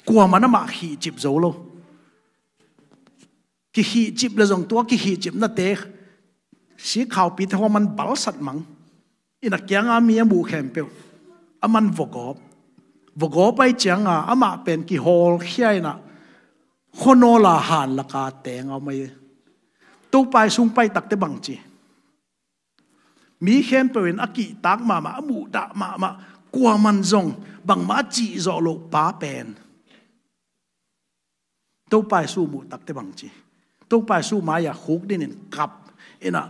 kuaman amah khihcip zo lo. Kikhihcip leh zong tua kikhihcipnate sikhaupite hong a man balsat mang in, a kianga mi a muh khempeuh a man vawgawp. Vawgawp ahih cianga amah pen kihawlkhia in ah, khuanawl a han laka teng a om ahi. Topa Jesu hong pai takteh bang ci? Mi khempeuh in a kihtak mahmah, a muhdah mahmah, kuaman zong bangmah a cih zawh loh pa pen Topa Jesu muh takteh bang ci? Topa Jesu mai-ah khukdin in kap in ah,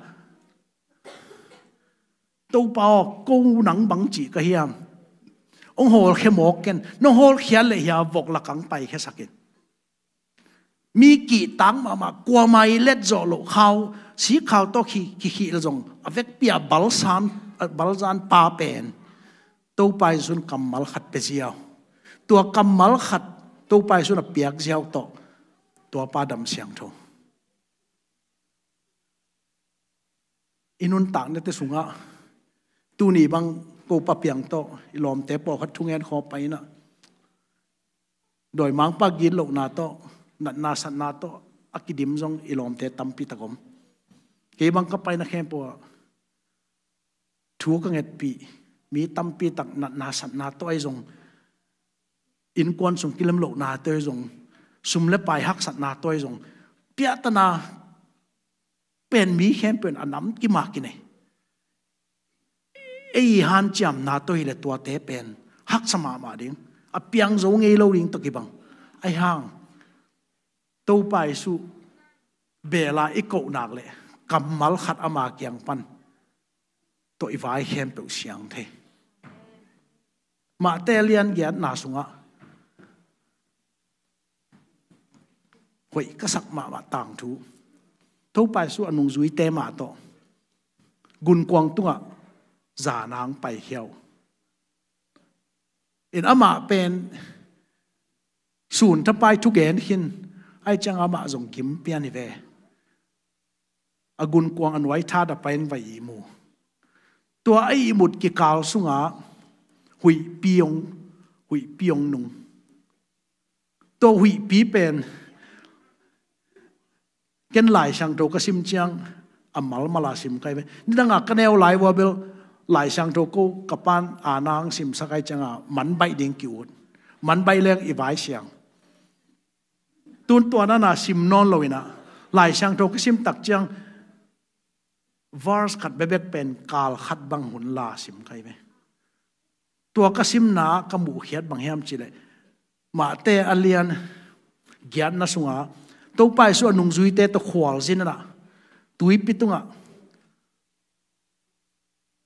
Topa aw, ko nang bang cih ka hiam? Hong hawlkhia mawk ken. Nong hawlkhia leh hia, vok lakah hong paikhiasak in. Mi kihtak mahmah, kuamah i let zawh loh khau, sikkhau tawh khi, kikhih leh zong a vekpi-a balzan, balzan pa pen Topa Jesu in kammal khat pia ziau. Tua kammal khat Topa Jesu in a piak ziau tawh tua pa dam siangtho. I nuntaknate sungah tuni bang ko pa piang tawh i lawmte pawlkhat thungen khawm pai in ah, dawimangpa gitlohna tawh, natna satna tawh a kidim zong i lawmte tampi tak om. Kei bang ka paina khempeuh ah thu ka ngetpih mi tampi tak natna satna tawh ahi zong, innkuan sung kilem lohna tawh ahi zong, sum le pai haksatna tawh ahi zong, piahtana pen mi khempeuh in a nam kimak kinei. Ei hanciamna tawh hileh tuate pen haksa mahmah ding, a piang zo ngei lo ding tawh kibang. Ahi hang Topa Jesu bela i koh nak leh kammal khat ama kiang pan tawh i vai khempeuh siang thei. Matthai a lian giatna sungah hoih ka sak mahmah tangthu, Topa Jesu a nungzuite mah tawh gunkuang tungah zan-a hong paikhia uh in, amah pen sun thapai thugen khin, ahi ciangah amah zong gim pian hi ve. A gunkuang a nuai thadah pai-in va ihmu. Tua a ihmut kikal sungah huihpi hong, huihpi hong nung. Tua huihpi pen ken Lai Siangtho ka sim ciang a malmal a sim ka hi ve. Nidangah ka neu lai uh a bel Lai Siangtho ko ka pa'n a nang simsak ahi ciangah man baih ding ki-ut. Man baih leng i vai siang. Tun tua na na sim nawn lo in ah, Lai Siangtho ka sim tak ciang verse khat bekbek pen kal khat bang hun la sim ka hi ve. Tua ka simna ka muhkhiat bang hiam cihleh, Matthai a lian giatna sungah Topa Jesu a nungzuite tawh khualzin in ah, tuipi tungah,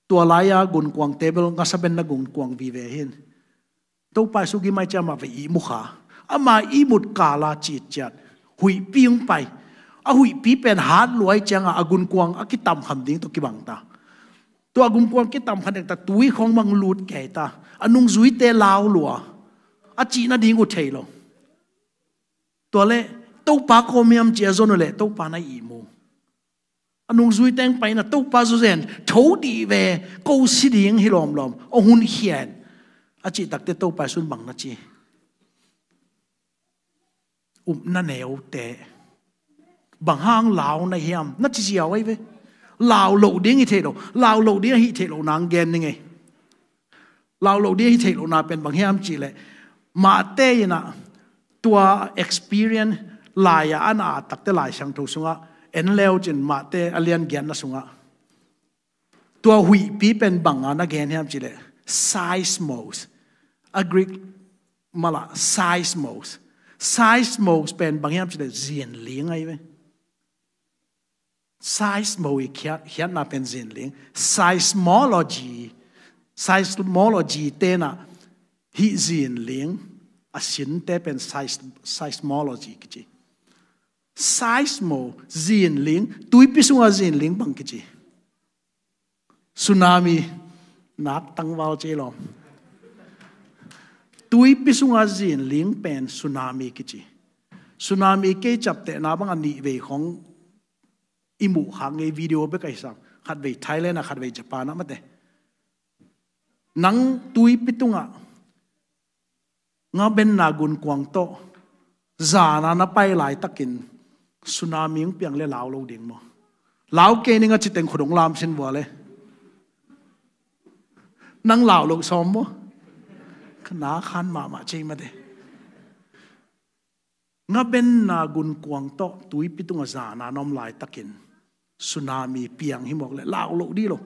tua lai-a gunkuangte bel ngasabenna gunkuang vive hi in, Topa Jesu gim ahi ciang amah va ihmu kha. Ama ihmut kal a citciat huihpi hong pai. A huihpi pen hat lua ahi ciangah a gunkuang a kitamkham ding tawh kibang ta. Tua a gunkuang kitamkham ding ta, tui khawng bang lut kei ta. A nungzuite lau lua, a cih nading uh thei lo. Tua leh Topa kawm hiam ci a zon uh leh Topa na ihmu. A nungzuite hong pai in ah, Topa zawzen tho dih ve, ko si ding hi lawmlawm, hong hunkhia in, a cih takteh Topa Jesu in bang na ci? Upna neute, bang hang lau na hiam, na ci ziau ahi ve. Lau loh ding hi thei lo, lau loh ding ahih theih loh nang gen ning ei. Lau loh ding hi theih lohna pen bang hiam cihleh, Matthai in ah tua experience lai-ah a na at takteh Lai Siangtho sungah en le uh cin, Matthai a lian giatna sungah tua huihpi pen bang a na gen hiam cihleh, seismos. A Greek mal ah seismos. Seismos pen bang hiam cihleh zinling ahi ve. Seismo i khiat, khiatna pen zinling. Seismology, seismology te in ah hih zinling a sinte pen seis-, seismology kici. Seismo, zinling, tuipi sungah zinling bang kici? Tsunami, nak tangval ci lawm. Tuipi sungah zinling pen tsunami kici. Tsunami kei ciaptehna bang a nih vei khawng i muh khak ngei, video bek ahi sam. Khatvei Thailand ah, khatvei Japan ah mate. Nang tuipi tungah ngabenna gunkuang tawh zan-a na pai laitakin tsunami hong piang leh lau lo ding maw? Lau kei ning a ci teng khut hong lam sin vua leh. Nang lau lo sawm maw? Ka na khan mahmah ci mate. Ngabenna gunkuang tawh tuipi tungah zan-a na om laitakin tsunami piang hi mawk leh lau loh dih lo.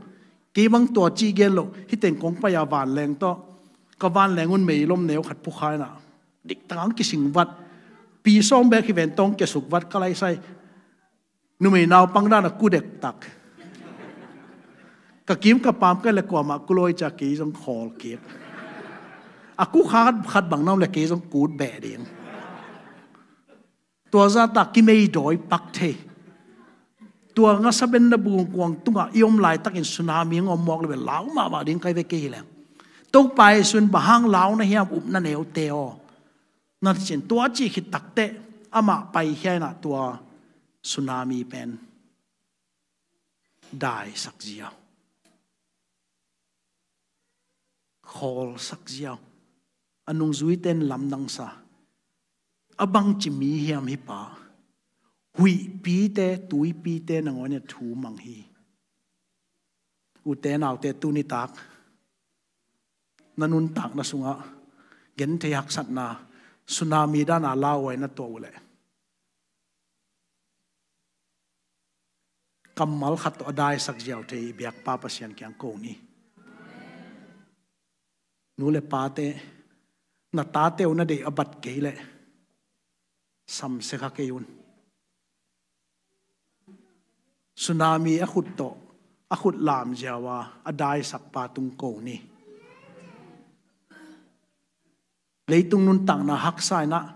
Kei bang tua ci gen lo, hih teng kong pai-a vanleng tawh, ka vanleng un meilom neu khat phukha in ah, diktak hong kising vat. Pi sawm bek hi ven tawh hong kiasuk vat ka laisai. Numei naupang dan a kudek tak. Ka kim ka pam ka leh kuamah kulawi cia kei zong khawl kik. A kukha khat bang na om leh kei zong kut beh ding. Tua zahtak kimeidawi pak thei. Tua ngasabenna gunkuang tungah i om laitakin tsunami hong om mawk leh bel lau mahmah ding ka hi ve kei hi leng. Topa Jesu in bang hang lau na hiam, upna neute aw, na cin. Tua a cih khit takteh amah paikhia in ah tua tsunami pen daisak ziau, khawlsak ziau. A nungzuite in lamdang sa, a bangci mi hiam hih pa? Huihpite, tuipite nangawn in ah thu mang hi. Ute naute, tuni tak na nuntakna sungah genthei haksatna, tsunami dan a lauhuai na tuah uh leh, kammal khat tawh a daisak ziau thei i biakpa Pasian kiang ko ni. Nu le pate, na tate uh na deih a bat kei leh samsia kha kei un. Tsunami a khut tawh a khut lam ziau a a daisak pa tung ko ni. Leitung nuntakna haksa in ah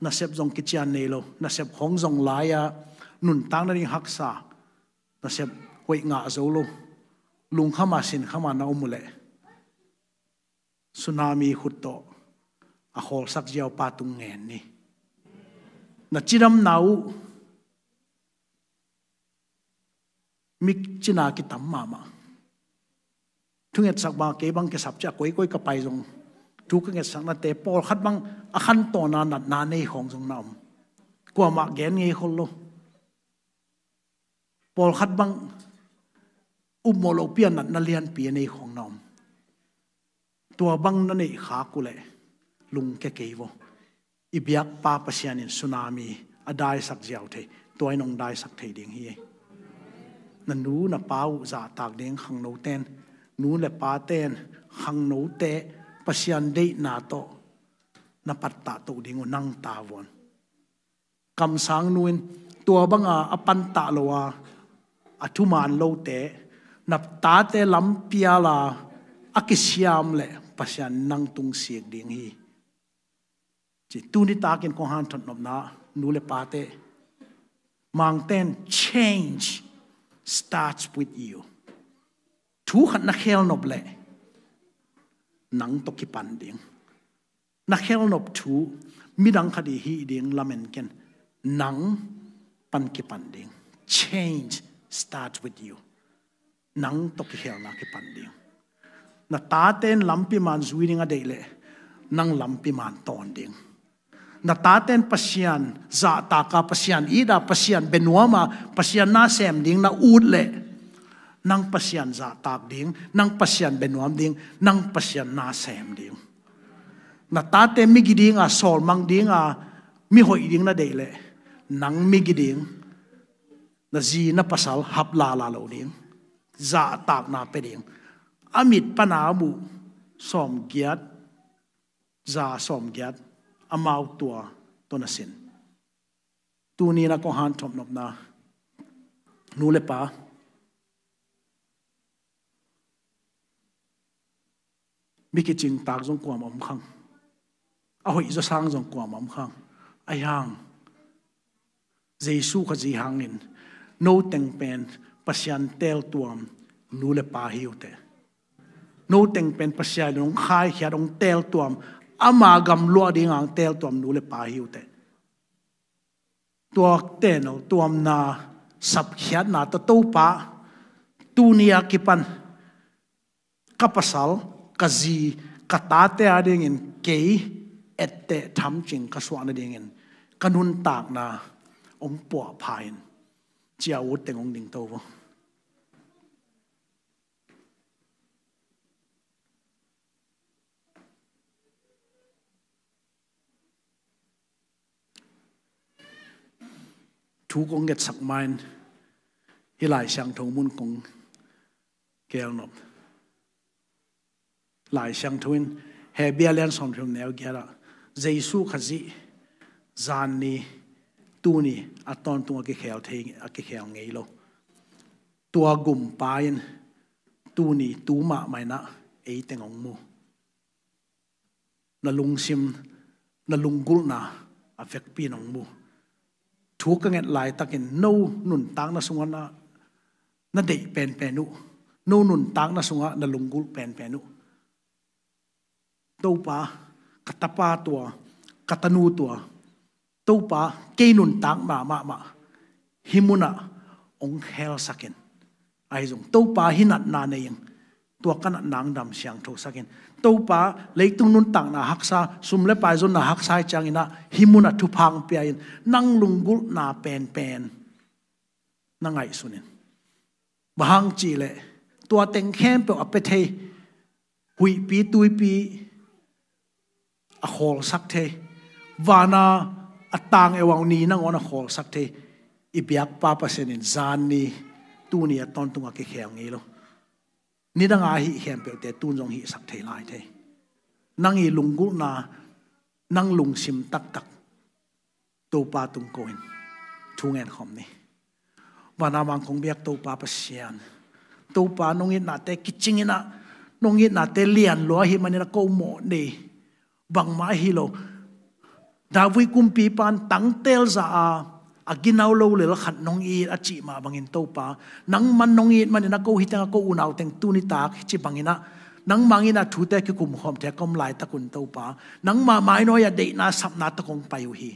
nasep zong kician nei lo, nasep khong zong lai-a nuntak nading haksa, nasep hoih ngah zo lo, lungkham a sinkham a na om uh leh tsunami khut tawh a khawlsak ziau pa tung ngen ni. Na cidamna uh mik cina kitam mahmah. Thungetsak bang kei bang kisap ciah koikoi ka pai zong thu ka ngetsaknate pawlkhat bang a khantawn a natna nei khawng zong na om. Kuamah gen ngei khol lo. Pawlkhat bang upmawh lopi a natna lianpi a nei khawng na om. Tua bang na neih khak uh leh lungkia kei vo. I biakpa Pasian in tsunami a daisak ziau thei, tua in hong daisak thei ding hi. Na nu na pa uh zahtak ding khangnote'n, nu le pate'n khangnote Pasian deihna tawh na pattah toh ding uh nang tavuan. Kamsang nu in tua banga a pantah lo a a thuman lote na tate lampial a a kisiam leh Pasian nang tung sik ding hi. Ci tuni takin kong hanthot nopna, nu le pate, Mangte'n, change starts with you. Thu khat na khel nop leh nang tawh kipan ding. Na khel nop thu midang khat i hih ding lamen ken, nang pan kipan ding. Change starts with you. Nang tawh kikhelna kipan ding. Na tate'n lampi man zui ding a deih leh nang lampi man tawn ding. Na tate'n Pasian zahtak a, Pasian it a, Pasian bia nuam a, Pasian na sem ding na ut leh nang Pasian zahtak ding, nang Pasian bia nuam ding, nang Pasian na sem ding. Na tate migi ding a, sawlmang ding a, mihoih ding na deih leh nang migi ding, na zi na pasal hap lala lo ding, zahtakna pia ding. A mit pan a mu sawmgiat, za sawmgiat, amau tua tawh na sin. Tuni na kong hanthot nopna, nu le pa, mi kicingtak zong kuamah om khang. A hoih zaw sang zong kuamah om khang. Ahi hang Jesu Khazih hangin no teng pen Pasian teeltuam nu le pa hi uh teh. No teng pen Pasian in hong khaikhiat, hong teeltuam, ama gam luah ding a hong teeltuam nu le pa hi uh teh. Tua teeltuamna, sapkhiatna tawh Topa, tuni a kipan ka pasal, ka zi, ka tate a dingin kei etteh thamcing ka suah nadingin ka nuntakna hong puahpha in, ci a ut teng hong dingto vo. Thu kong ngetsak ma-in hih Lai Siangtho mun kong keel nop. Lai Siangtho in Hebru lian sawmthum neu giat ah Jesu Khazih zanni tuni a tawntung a kikhel thei, a kikhel ngei lo. Tua gumpa in tuni tu mahmah in ah ei teng hong mu. Na lungsim, na lunggulhna a vekpi in hong mu. Thu ka nget laitakin no nuntakna sungah na, na deih penpen uh, no nuntakna sungah na lunggulh penpen uh. Topa, ka tapa tua, ka tanu tua, Topa, kei nuntakna mahmah hih munah hong khelsak in. Ahi zong Topa, hih natna nei ing, tua ka natna hong dam siangthosak in. Topa, leitung nuntakna haksa, sum le pai zonna haksa hi ciangin ah hih munah thupha hong pia in, nang lunggulhna penpen na ngaihsun in. Bang hang cih leh tua teng khempeuh a pia thei, huihpi tuipi a khawlsak thei, vana a tang euang ni nangawn a khawlsak thei i biakpa Pasian in zanni Tuni a tawntung a kikhel ngei lo. Nidang a hih khempeuhte tun zong hihsak thei lai thei. Nang i lunggulhna, nang lungsim taktak Topa tung ko in thu ngen khawm ni. Vanah Mang kong biak Topa Pasian, Topa nong itnate kicing in ah, nong itnate lian lua ahih manin a ko mawh nei. Bangmah ahi lo. David kumpipa in tangtel zah a, a ginau lo lel khat nong it a cih mah bangin Topa, nangman nong it manin a ko hih teng a ko unau teng tuni tak hih ci bangin ah, nangmah in a thute kikum khawm thei a ka om laitak un Topa, nangmah mainawia deihna sapna tawh kong pai uh hi.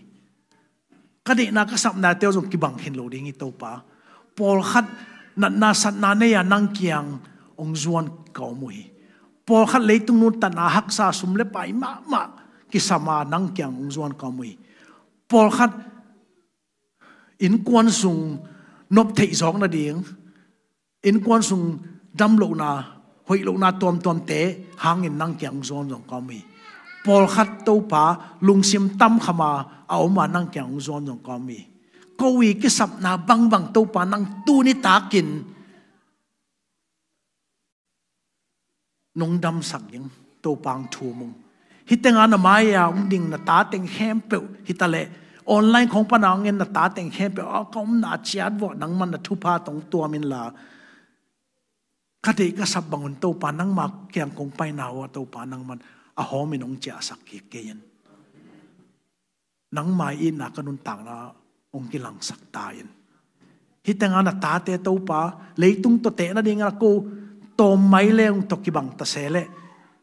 Ka deihna ka sapnate uh zong kibang khin lo ding hi Topa. Pawlkhat natna satna nei a nang kiang hong zuan ka om uh hi. Pawlkhat leitung nuntakna haksa, sum le pai mahmah kisam a nang kiang hong zuan ka om uh hi. Pawlkhat innkuan sung nop theih zawk nading, innkuan sung damlohna, hoih lohna tuamtuamte hangin nang kiang zuan zong ka om hi. Pawlkhat Topa lungsim tamkham a a om a nang kiang zuan zong ka om hi. Ko i kisapna bangbang Topa nang tuni takin nong damsak ding Topa hong thum ung. Hih teng a na mai a hong ding na ta teng khempeuh hi ta leh, online khawng pan a hong en na ta teng khempeuh a ka omna a ciat vawh nangman na thupha tawh tuam inla, ka deih ka sap bangun Topa nangma kiang kong paina uh ah Topa nangman a hawmin hong ciahsak kik kei in. Nangma i itna ka nuntakna hong kilangsak ta in. Hih teng a na tate Topa leitung tawh teh nading a ko tawm mai le hong tawh kibang ta se leh,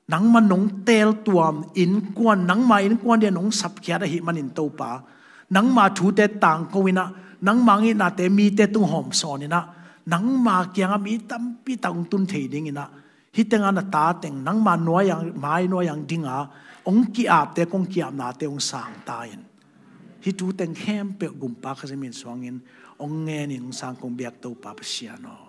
nangma nong teel tuam innkuan, nangma innkuan dia nong sapkhiat ahih manin Topa, nangma thute tangko in ah, nangma hong itnate mite tung hawmsawn in ah, nangma kiangah mi tampi tak hong tun thei ding in ah, hih teng a na ta teng nangma nuai ang, mai nuai ang ding a hong ki-apte kong ki-apnate hong sang ta in. Hih thu teng khempeuh Gumpa Kha Siangtho min suangin hong ngen in hong sang kong biak Topa Pasian aw.